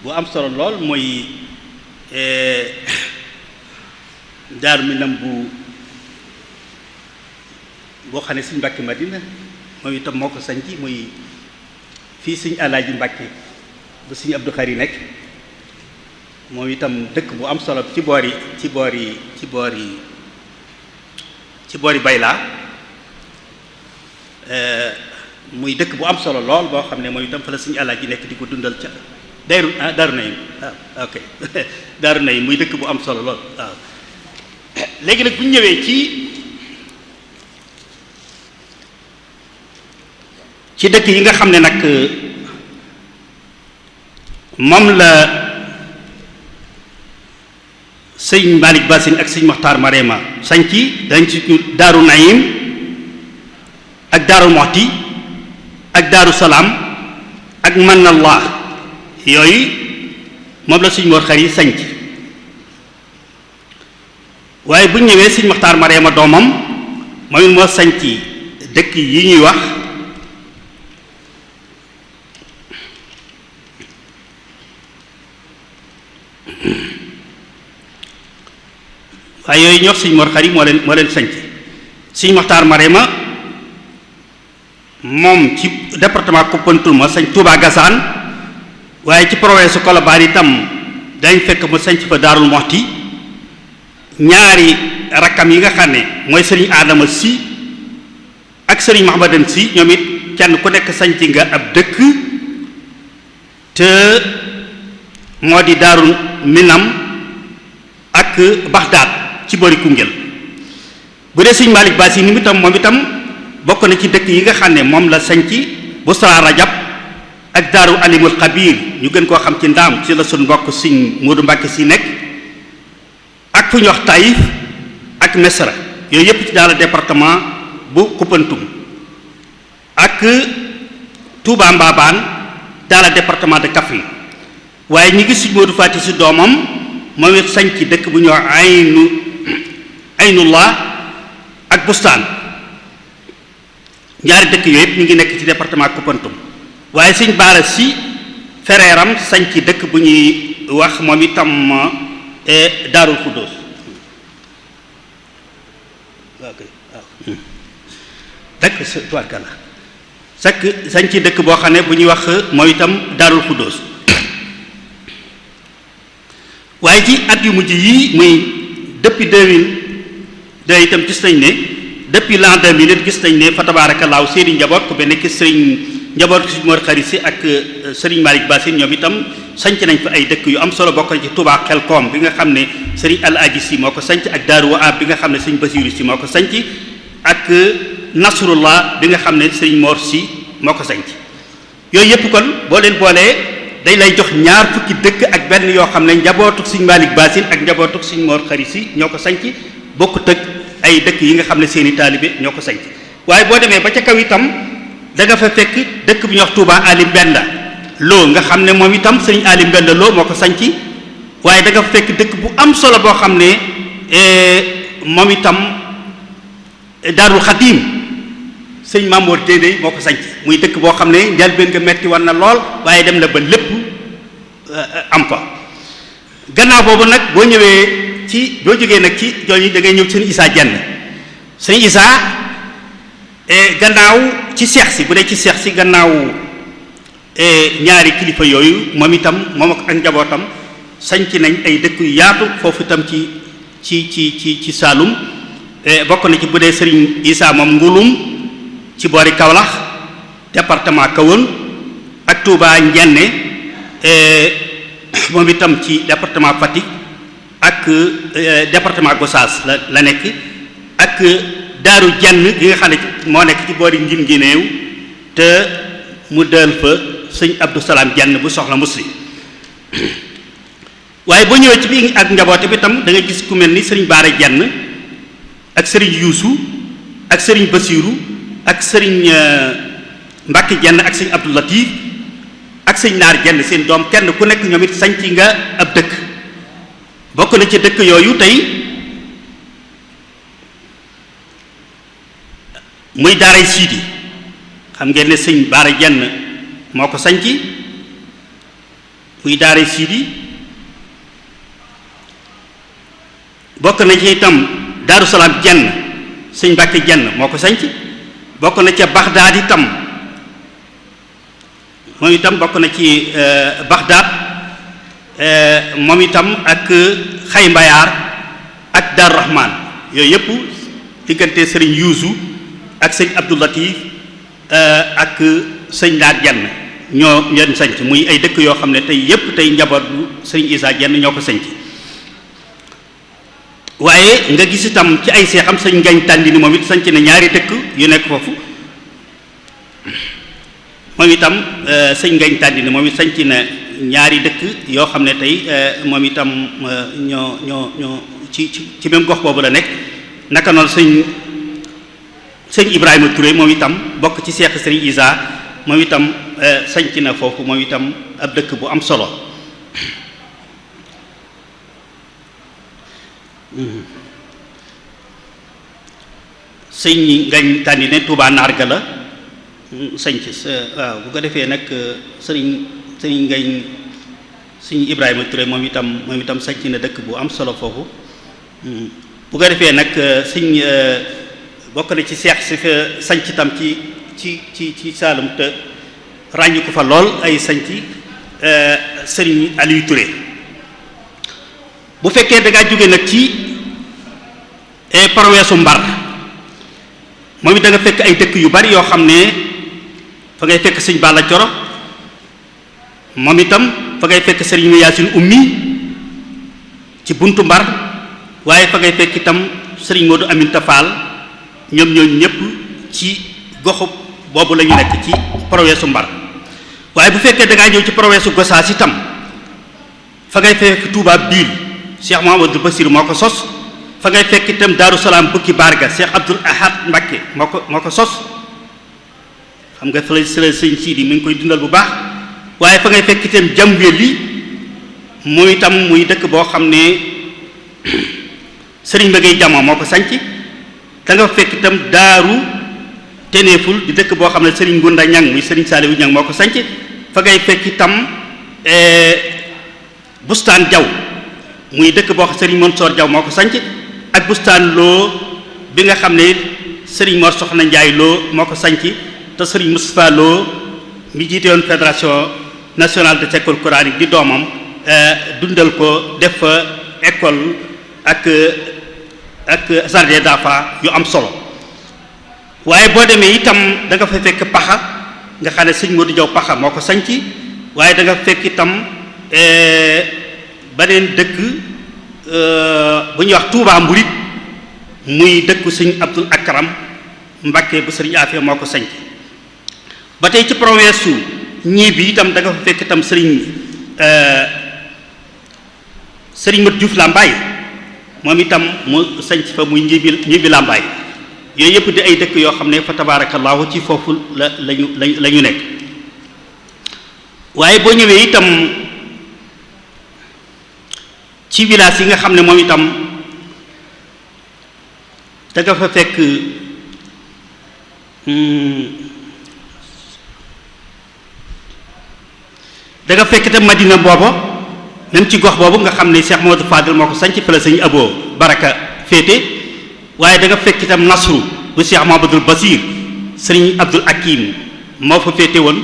bu am solo lool mooy Daaru Minam boo xam ne Sëñ Mbàkke Madina moom itam moo ko sañc muy fii Sëñ Alaaji Mbàkke bu Sëñ Abdou Khari nekk moom itam dëkk bu am solo ci boori Baylaa muy dëkk bu am solo lool boo xam ne moom itam fa la Sëñ Alaaji nekk di ko dundal ca Daaru Nayim ok Daaru Nayim muy dëkk bu am solo lool waaw léegi nag bu ñu ñëwee ci dëkk yi nga xam ne nag moom la sëñ Malick Basine ak sëñ Moxtaar Marema sañci dañ ci Daaru Nayim ak Daaru Moxti ak Daaru Salaam ak Manallah yooyu moom la sëñ Mor Khary sañc waaye bu ñëwee sëñ Moxtaar Marema doomam moom it moo sañci dëkk yi ñuy wax waaye yooyu ñox sëñ Mor Khary moo leen sanc sëñ Moxtaar Marema moom ci département Koumpentoum ma sañ Touba Gassane waaye ci province Colobane itam dañ fekk mu sanc fa Daarul Moxti ñaari rakkam yi nga xam ne mooy sëriñ Adama Sy ak sëriñ Mahamadan Sy ñoom it kenn ku nekk sanc nga ab dëkk te moo di Daaru Minam ak Baxdaad ci boori Koungheul. bu dee sëñ Malick Bassine ni moom itam bokk na ci dëkk yi nga xam ne moom la sanc Busra Rajab ak Daaru Alimul Xabiir ñu gën koo xam ci Ndaam ci la suñ mbokk sëñ Moodu Mbàkke si nekk ak fu ñu wax Taïf ak Mesra yooyu yëpp ci dans le département bu Koupantoum ak Touba Mbabane dans le département de Kaffrine. waaye ñi gis sëñ Moodu Faati si doomam moom it sanc dëkk bu ñu wax Aynullah ak Bustaan ñaari dëkk yooyu yëpp ñu ngi nekk ci département Koupantoum. waaye sëñ Baara si fereeram sanc dëkk bu ñuy wax moom itam Daarul Xuddoos dëkk tubaarkalla sanc dëkk boo xam ne bu ñuy wax moom itam Daarul Xuddoos. waaye ci at yu mujj yii muy depuis 2002 itam gis nañ ne depuis l'an 2000 it gis nañ ne fa tabaarakallaahu seeni njaboot ku mel ne ki sëriñ njaboot si Mor Xari si ak sëriñ Malick Bassine ñoom itam sanc nañ fa ay dëkk yu am solo bokk na ci Touba Xelkom bi nga xam ne sëriñ Al Aji si moo ko sanc ak Daaru Waab bi nga xam ne sëriñ Basiiru si moo ko sanc ak Nasrullah bi nga xam ne sëriñ Mor si moo ko sanc yooyu yëpp kon boo leen boolee day lay jox ñaar fukki dëkk ak benn yoo xam ne njabootuk sëriñ Malick Bassine ak njabootuk sëriñ Mor Xari si ñoo ko sanc bokkut ak ay dëkk yi nga xam ne seeni taalibe ñoo ko sanc waaye boo demee ba ca kaw itam da nga fa fekk dëkk bu ñuy wax Touba Ali Mbenda Lo nga xam ne moom itam sëriñ Ali Mbenda Lo moo ko sanc waaye da nga fa fekk dëkk bu am solo boo xam ne moom itam Daarul Xadim sëriñ Mamoor Dédé moo ko sanc muy dëkk boo xam ne njëlbéen nga metti war na lool waaye dem na ba lépp am fa. gannaaw boobu nag boo ñëwee boo jógee nag ci jooju da ngay ñëw sëriñ Issa Dieng sëriñ Issa gannaaw ci seex si bu dee ci seex si gannaaw ñaari kilifa yooyu moom itam moom ak njabootam sanc nañ ay dëkk yu yaatu foofu itam ci Saalum bokk na ci bu dee sëriñ Issa moom Ngulum ci boori Kaolack département Kahone ak Touba Njenne moom itam ci département Fatick ak département Gossas la nekk ak Daaru Jenn gi nga xam ne moo nekk ci boori Ngin Ngineew te mu dël fa sëñ Abdou Salaam Jenn bu soxla musli waaye boo ñëwee ci bi ak njaboote bi tam da nga gis ku mel ni sëriñ Baara Jenn ak sëriñ Yuusu ak sëriñ Basiiru ak sëriñ Mbàkke Jenn ak sëñ Abdou Latif ak sëñ Naar Jenn seen doom kenn ku nekk ñoom it sanc nga ab dëkk bokk na ci dëkk yooyu tey muy daaray Siidi xam ngeen ne sëñ Baara Jenn moo ko sanc muy daaray Siidi bokk na ci itam Daaru Salaam Jenn sëñ Mbàkke Jenn moo ko sanc bokk na ca Baxdaad itam moom itam bokk na ci Baxdaad moom itam ak Xay Mbayaar ak Daaru Rahmaan yooyu yëpp diggante sëriñ Yuusu ak sëñ Abdou Latif ak sëñ Naar Jenn ñoo leen sanc muy ay dëkk yoo xam ne tey yëpp tey njaboot bu sëriñ Issa Jenn ñoo ko sanc waaye nga gis itam ci ay seexam sëñ Ngañ Tàndini moom it sanc na ñaari dëkk yu nekk foofu moom itam sëñ Ngañ Tàndini moom it sanc na ñaari dëkk yoo xam ne tey moom itam ñoo ci même gox boobu la nekk naka noonu sëñ Ibrahima Touré moom itam bokk ci seex sëriñ Issa moom itam sanc na foofu moom itam ab dëkk bu am solo sëñ Ngañ Tàndine Touba Narga la sanc waaw bu ko defee nag sëriñ Ngañ sëñ Ibrahima Touré moom itam sanc na dëkk bu am solo foofu bu ko defee nag sëñ bokk na ci seex si fa sanc itam ci Saalum te ràññi ko fa lool ay sanc sëriñ Aliou Touré bu fekkee da ngaa jóge nag ci paroweesu Mbar moom it da nga fekk ay dëkk yu bari yoo xam ne fa ngay fekk sëñ Balla Coro moom itam fa ngay fekk sëriñ Yaasin Ummi ci buntu Mbar waaye fa ngay fekk itam sëriñ Modou Aminta Fall ñoom ñooñu ñëpp ci goxu boobu la ñu nekk ci proweesu Mbar waaye bu fekkee da ngaa ñëw ci proweesu Gosaas itam fa ngay fekk Touba Biil Cheikh Mouhamadou Bassir moo ko sos fa ngay fekk itam Daaru Salaam Bukki Barga Cheikh Abdoul Ahad Mbacké moo ko sos xam nga fële sëñ Sidi mi ngi koy dundal bu baax waaye fa ngay fekk itam Jambéli muy itam muy dëkk boo xam ne sëriñ Mbagay Jamo moo ko sanc da nga fekk itam Daaru Ténéful di dëkk boo xam ne sëriñ Ngunda Ñang muy sëriñ Saaliwu Ñang moo ko sanc fa ngay fekk itam Bustaan Jaw muy dëkk boo xam sëriñ Mansoor Jaw moo ko sanc ak Bustaan Loo bi nga xam ne sëriñ Mor Soxna Njaay Loo moo ko sanc te sëriñ Moustapha Loo mi jiite woon fédération nationale de école coranique di doomam dundal ko def fa école ak jardin d'enfants yu am solo waaye boo demee itam da nga fa fekk Paxa nga xam ne sëñ Modou Jaw Paxa moo ko sanc waaye da nga fekk itam beneen dëkk bu ñuy wax Touba Mburit muy dëkku sëñ Abdul Akram Mbakke bu sëriñ Afia moo ko sanc ba tey ci province su ñii bi itam da nga fa fekk itam sëriñ Mat Diouf Lambaay moom itam mu sanc fa muy ñibi Lambaay yooyu yëpp di ay dëkk yoo xam ne fa tabaarakallaahu ci foofu la ñu nekk waaye boo ñëwee itam ci village yi nga xam ne moom itam da nga fa fekk da nga fekk itam Madina booba même ci gox boobu nga xam ne Cheikh Mamadou Fadil moo ko sanc fa la sëñ Abo Baraka féete waaye da nga fekk itam Nasru bu Cheikh Mamadou Basir sëriñ Abdul Hakim moo fa féete woon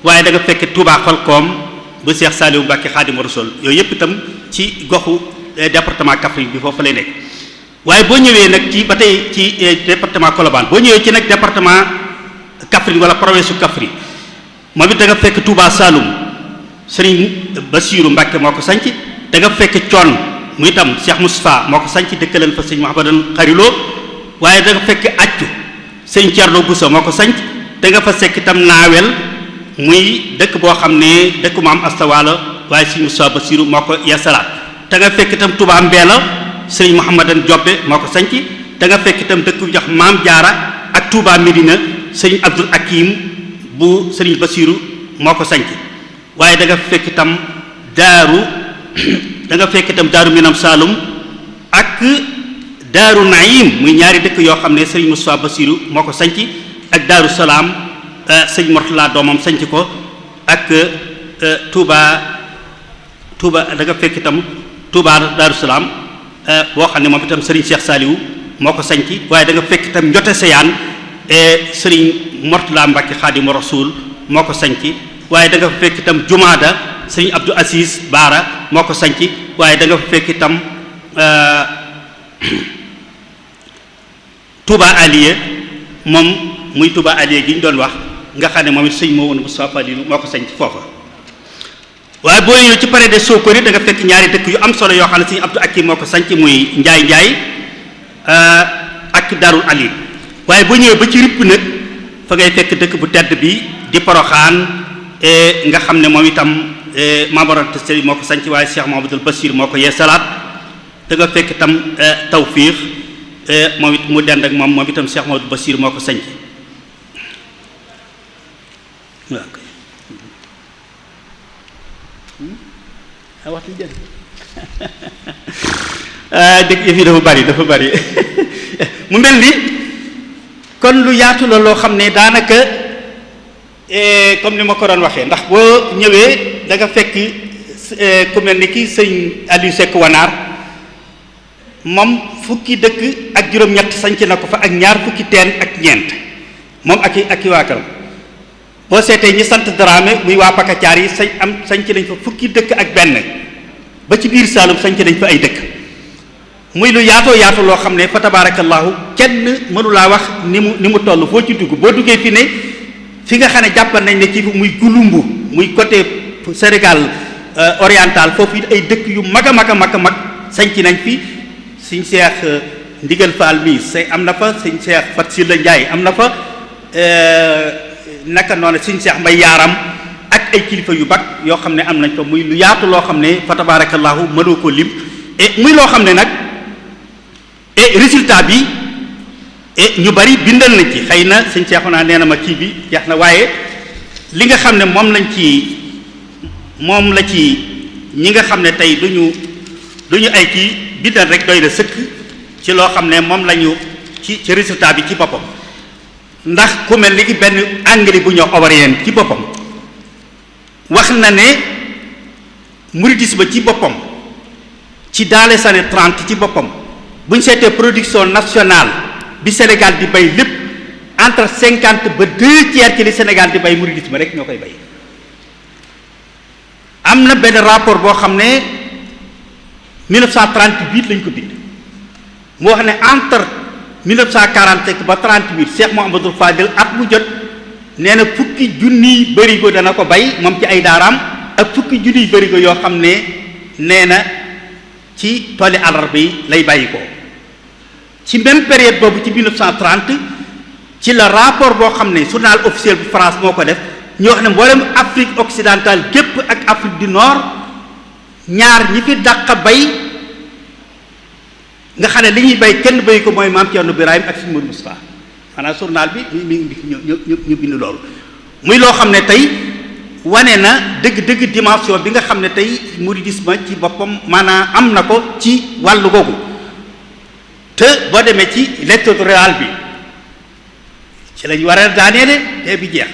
waaye da nga fekk Touba Xolkoom bu Cheikh Saliou Mbacké Xaadimu Rasuul yooyu yëpp itam ci goxu département Kaffrine bi foofu lay nekk waaye boo ñëwee nag ci ba tey ci département Colobane boo ñëwee ci nag département Kaffrine wala province su Kaffrine moom it da nga fekk Touba Saloum sëriñ Bassirou Mbacké moo ko sanc da nga fekk Thion mu itam Cheikh Moustapha moo ko sanc dëkkaleen fa sëñ Mouhamadan Xariloo waaye da nga fekk Accu sëñ Thierno Bousso moo ko sanc da nga fa fekk itam Naawel muy dëkk boo xam ne dëkku maam Astawaala waaye sëñ Moustapha Bassirou moo ko yeesalaat da nga fekk itam Touba Mbeela sëriñ Mouhamadan Jobbe moo ko sanc da nga fekk itam dëkk bu jox Maam Jaara ak Touba Medina sëriñ Abdul Hakim bu sëriñ Bassirou moo ko sanc waaye da nga fekk itam daaru Daaru Minam Saloum ak Daaru Naim muy ñaari dëkk yoo xam ne sëriñ Moustapha Bassirou moo ko sanc ak Daaru Salaam sëñ Mortala doomam sanc ko ak Touba da nga fekk itam Touba Daaru Salaam boo xam ne moom itam sëriñ Cheikh Saliou moo ko sanc waaye da nga fekk itam Njote Seyaan sëriñ Mortala Mbacké Xaadimu Rasuul moo ko sanc waaye da nga fekk itam Jumaada sëriñ Abdou Aziz Baara moo ko sanc waaye da nga fekk itam Touba Aliya moom muy Touba Aliya gi ñu doon wax nga xam ne moom it sëñ moo woon Moustapha Fadilou moo ko sanc foofa waaye boo ñëwee ci pare de Sokori da nga fekk ñaari dëkk yu am solo yoo xam ne sëñ Abdou Akim moo ko sanc muy Njaay ak Darul Ali waaye boo ñëwee ba ci ripp nag fa ngay fekk dëkk bu tedd bi di Poroxaan nga xam ne moom itam Maam Mor Anta Sali moo ko sanc waaye Cheikh Mouhamadoul Bassir moo ko yeesalaat da nga fekk itam Tawfiix moom it mu dend ak moom itam Cheikh Mouhamadoul Bassir moo ko sanc waxtu jën dëgg yëf yi dafa bari mu mel ni kon lu yaatu la loo xam ne daanaka comme ni ma ko doon waxee ndax boo ñëwee da nga fekk ku mel ni ki sëñ Aliou Seck Wanaar moom fukki dëkk ak juróom-ñett sanc na ko fa ak ñaar fukki teen ak ñeent moom ak i waakal boo seetee ñi sant Dramé muy waa Pakacaar yi sanc nañ fa fukki dëkk ak benn ba ci biir Saalum sanc nañ fa ay dëkk muy lu yaatoo yaatu loo xam ne fa tabaarakallaahu kenn mënu laa wax ni mu toll foo ci dugg boo duggee fi ne fi nga xam ne jàppal nañ ne ci muy Gouloumbou muy côté Sénégal oriental foofu it ay dëkk yu mag a mag a mag a mag sañc nañ fi sëñ Seex Ndigal Fall mi am na fa sëñ Seex Fat Silla Njaay am na fa naka noonu sëñ Seex Mbay Yaaram ak ay kilifa yu bag yoo xam ne am nañ fa muy lu yaatu loo xam ne fa tabarakallahu mënoo ko lim et muy loo xam ne nag et résultat bi et ñu bari bindal nañ ci xëy na sëñ Seexuna nee na ma kii bi jeex na waaye li nga xam ne moom la ci ñi nga xam ne tey duñu ay kii bindal rek doy na sëkk ci loo xam ne moom lañu ci résultat bi ci boppam ndax ku mel ni benn anglais bu ñëw Obrien ci boppam wax na ne mouridisme ci boppam ci dans les années 30 ci boppam bu ñu seetee production nationale bi Sénégal di bay lépp entre 50 ba 2/3 ci li Sénégal di bay mouridisme rek ñoo koy bay. am na benn rapport boo xam ne 1938 lañ ko bind mu wax ne entre 1945 ba 38 Cheikh Mouhamadoul Fadil at mu jot nee na fukki junniy bërigo dana ko bay moom ci ay daaraam ak fukki junniy bërigo yoo xam ne nee na ci tooli àllarba yi lay bàyyi ko ci même période boobu ci 1930 ci la rapport boo xam ne journal officiel bu France moo ko def ñu wax ne mboolem Afrique occidentale gépp ak Afrique du Nord ñaar ñi fi dàq bay nga xam ne li ñuy bay kenn bay ko mooy maam Thierno Birahim ak Sëñ Modou Moustapha maanaam journal bi ñu bind loolu muy loo xam ne tey wane na dëgg-dëgg dimension bi nga xam ne tey mouridisme ci boppam maanaam am na ko ci wàllu googu te boo demee ci l'électoral bi ci lañ war a daaneele te bi jeex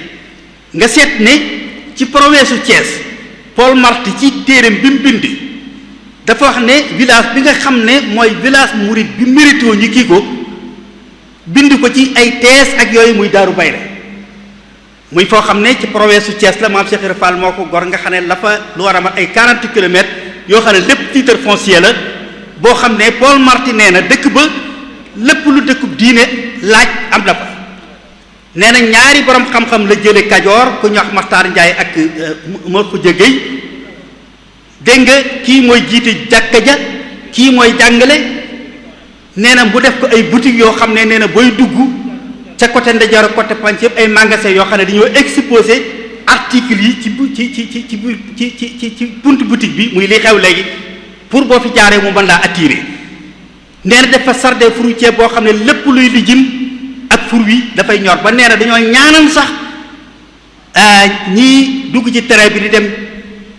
nga seet ne ci province su Thiès Paul Marty ci téereem bi mu bind dafa wax ne village bi nga xam ne mooy village mouride bi mérito ñu kii ko bind ko ci ay tees ak yooyu muy Daaru Bayre muy foo xam ne ci province su Thiès la maam Cheikh Ibra Fall moo ko gor nga xam ne la fa lu war a mat ay 40 kilomètres yoo xam ne lépp titre foncier la boo xam ne Paul Marty nee na dëkk ba lépp lu dëkkub diine laaj am na fa nee na ñaari borom xam-xam la jële Kajoor ku ñu wax Maxtaar Njaay ak Mor Xuja Géy dégg nga kii mooy jiite jàkka ja kii mooy jàngale nee na mu def ko ay boutique yoo xam ne nee na booy dugg ca côté Ndeyjoor côté penc yëpp ay magasin yoo xam ne dañoo exposé articles yi ci buntu boutique bi muy li xew léegi pour boo fi jaaree mu mën laa attirer nee na dafa jardin fruitier boo xam ne lépp luy lijjim ak fur wi dafay ñor ba nee na dañoo ñaanal sax ñii dugg ci terrain bi di dem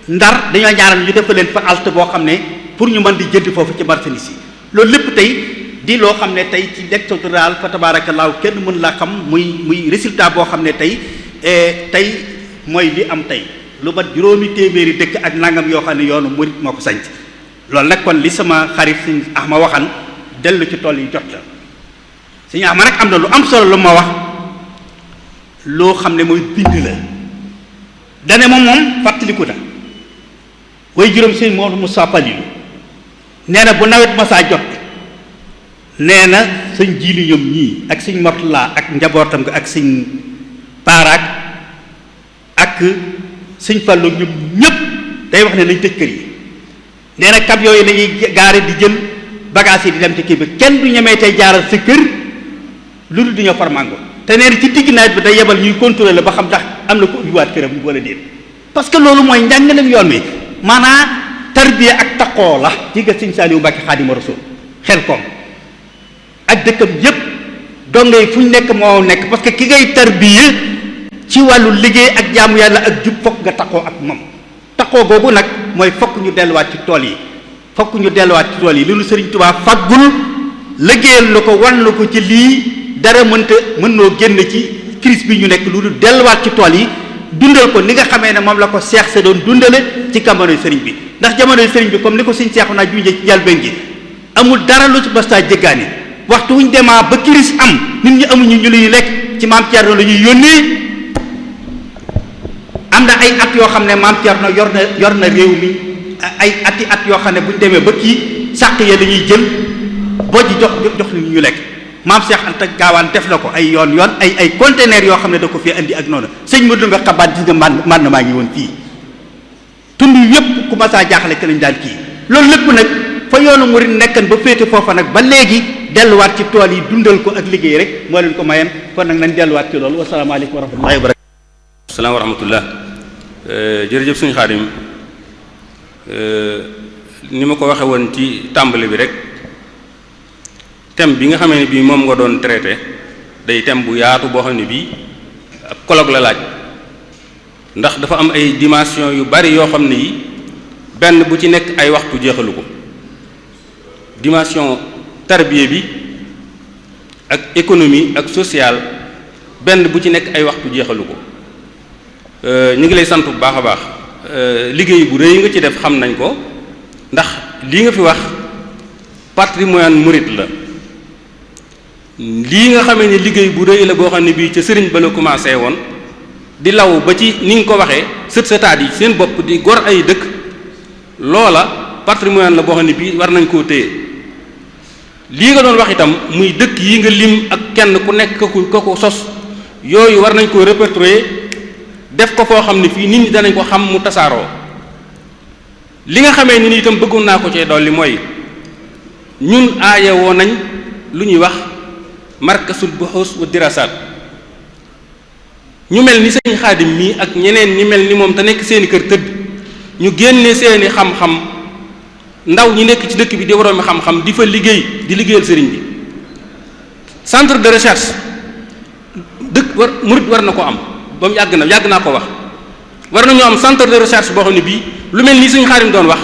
Ndar dañoo ñaanal ñu def leen fa halte boo xam ne pour ñu mën di jënd foofu ci marchandise yi loolu lépp tey di loo xam ne tey ci l'électoral fa tabaarakallaahu kenn mën laa xam muy résultat boo xam ne tey mooy li am tey lu mat juróomi téeméeri dëkk ak nangam yoo xam ne yoonu murit moo ko sanc loolu nag kon li sama xarit Sëñ Ahma waxan dellu ci tool yi jot la Sëñ Ahma nag am na lu am solo lu ma wax loo xam ne mooy bind la dane moom fàttaliku na way juróom Sëñ Moodu Musaa Falilu nee na bu nawet masaa jot nee na sëñ jiili ñoom ñii ak sëñ Mortala ak njabootam nga ak sëñ Paaraak ak sëñ Fallu ñoom ñépp day wax ne nañ tëj kër yi nee na camion yi lañuy gaare di jël bagages yi di dem ci kii bi kenn du ñemee tey jaaral sa kër lu dul di ñëw far mango te nee na ci digg nawet bi day yebal ñuy contrôler ba xam ndax am na ko ubbiwaat këram wala déet parce que loolu mooy njàngaleem yoon wi maanaam tarbiya ak taqoo la ci nga sëñ Saaliwu Mbàkke Xaadimu Rasuul xel koom ak dëkkam yépp donge yi fu ñu nekk moo nekk parce que ki ngay tarbiya ci wàllu liggéey ak jaamu yàlla ak jub fokk nga taqoo ak moom taqoo googu nag mooy fokk ñu delluwaat ci tool yi fokk ñu delluwaat ci tool yi li lu Sëriñ Tuubaa faggul liggéeyal la ko wan la ko ci lii dara mën noo génn ci crise bi ñu nekk lu dul delluwaat ci tool yi dundal ko ni nga xamee ne moom la ko seex sa doon dundale ci jamonoy sëriñ bi ndax jamonoy sëriñ bi comme ni ko sëñ seexu naa junjee ci njëlbéen gi amul dara lu ci bastaa jéggaani waxtu wuñ demaa ba crise am nit ñi amuñu ñu luy lekk ci maam Thierno la ñuy yónnee am na ay at yoo xam ne maam Thierno yor na réew mi ay ati at yoo xam ne buñ demee ba kii sàq ya la ñuy jël boo ji jox nit ñu lekk maam Cheikh Anta Gaawaan def na ko ay yoon ay conteneur yoo xam ne da ko fee andi ak noonu sëñ Modou nga xabaat gis nga man maa ngi woon fii tund yëpp ku ma saa jaaxle ke lañ daan kii loolu lépp nag fa yoonu murid nekkan ba féete foofa nag ba léegi delluwaat ci tool yi dundal ko ak liggéey rek moo leen ko mayen kon nag nañ delluwaat ci loolu wasalaamaaleykum wa rahmatullahi wa barakatuh. asalaam wa rahmatullah. jërëjëf suñu Xaadim ni ma ko waxe woon ci tàmbali bi rek thème bi nga xamee ne bii moom nga doon traité day thème bu yaatu boo xam ne bii ab colloque la laaj ndax dafa am ay dimension yu bari yoo xam ne yi benn bu ci nekk ay waxtu jeexalu ko dimension tarbiya bi ak économie ak sociale benn bu ci nekk ay waxtu jeexalu ko ñu ngi lay sant bu baax a baax liggéey bu rëy nga ci def xam nañ ko ndax lii nga fi wax patrimoine mouride la lii nga xamee ne liggéey bu rëy la boo xam ne bii ca sëriñ ba la commencé woon di law ba ci ni nga ko waxee sët sëtaat yi seen bopp di gor ay dëkk loola patrimoine la boo xam ne bii war nañ koo téye lii nga doon wax itam muy dëkk yi nga lim ak kenn ku nekk ka ko sos yooyu war nañ koo répertorier def ko foo xam ne fii nit ñi danañ ko xam mu tasaaroo li nga xamee ni itam bëggoon naa ko cee dolli mooy ñun aaye woo nañ lu ñuy wax markasul buxuus wa dirasaat ñu mel ni sëñ Xaadim mii ak ñeneen ñi mel ni moom te nekk seeni kër tëdd ñu génne seeni xam-xam ndaw ñi nekk ci dëkk bi di waroomi xam-xam di fa liggéey di liggéeyal sëriñ bi centre de recherche dëkk murid war na ko am ba mu yàgg naa ko wax war nañu am centre de recherche boo xam ne bii lu mel nii sëñ Xaadim doon wax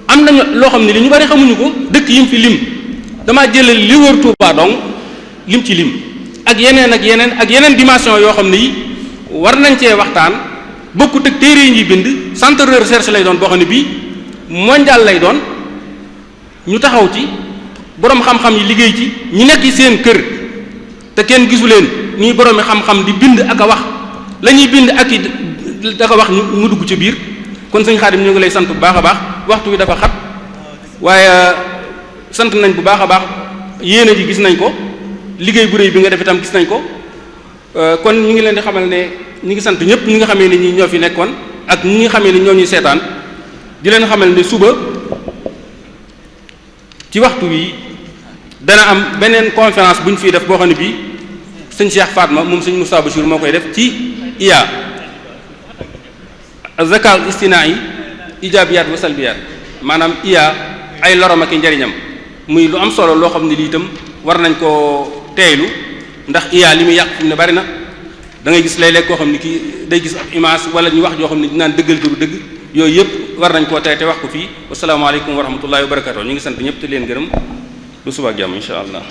am nañu loo xam ne li ñu bari xamuñu ko dëkk yi mu fi lim damaa jëlal li wër Touba dong lim ci lim ak yeneen dimension yoo xam ne yi war nañ cee waxtaan bokkut ak téere yi ñuy bind centre de recherche lay doon boo xam ne bii mondial lay doon ñu taxaw ci boroom xam-xam yi liggéey ci ñi nekk ci seen kër te kenn gisu leen ñuy boroomi xam-xam di bind ak a wax la ñuy bind ak i da ko wax mu dugg ci biir kon sëñ Xaadim ñu ngi lay sant bu baax a baax waxtu wi dafa xat waaye sant nañ bu baax a baax yéene ji gis nañ ko liggéey bu rëy bi nga def itam gis nañ ko kon ñu ngi leen di xamal ne ñu ngi sant ñëpp ñi nga xamee ne ñi ñoo fi nekkoon ak ñi nga xamee ne ñoo ñuy seetaan di leen xamal ne suba ci waxtu wi dana am beneen conférence bu ñu fiy def boo xam ne bii sëñ Cheikh Fatma moom sëñ Moussa Bachir moo koy def ci IA zakal istinaa yi ijaabiyaat wa salbiyaat maanaam IA ay lorom ak i njariñam muy lu am solo loo xam ne lii itam war nañ koo teeylu ndax IA li muy yàq fi mu ne bari na da ngay gis léeg-léeg koo xam ne kii day gis ab image wala ñu wax joo xam ne dinaan dëggal te du dëgg yooyu yëpp war nañ koo tey te wax ko fii wasalaamaaleykum wa rahmatullahi wa barakatuh ñu ngi sant ñëpp te leen gërëm lu suba ak jàmm insha allah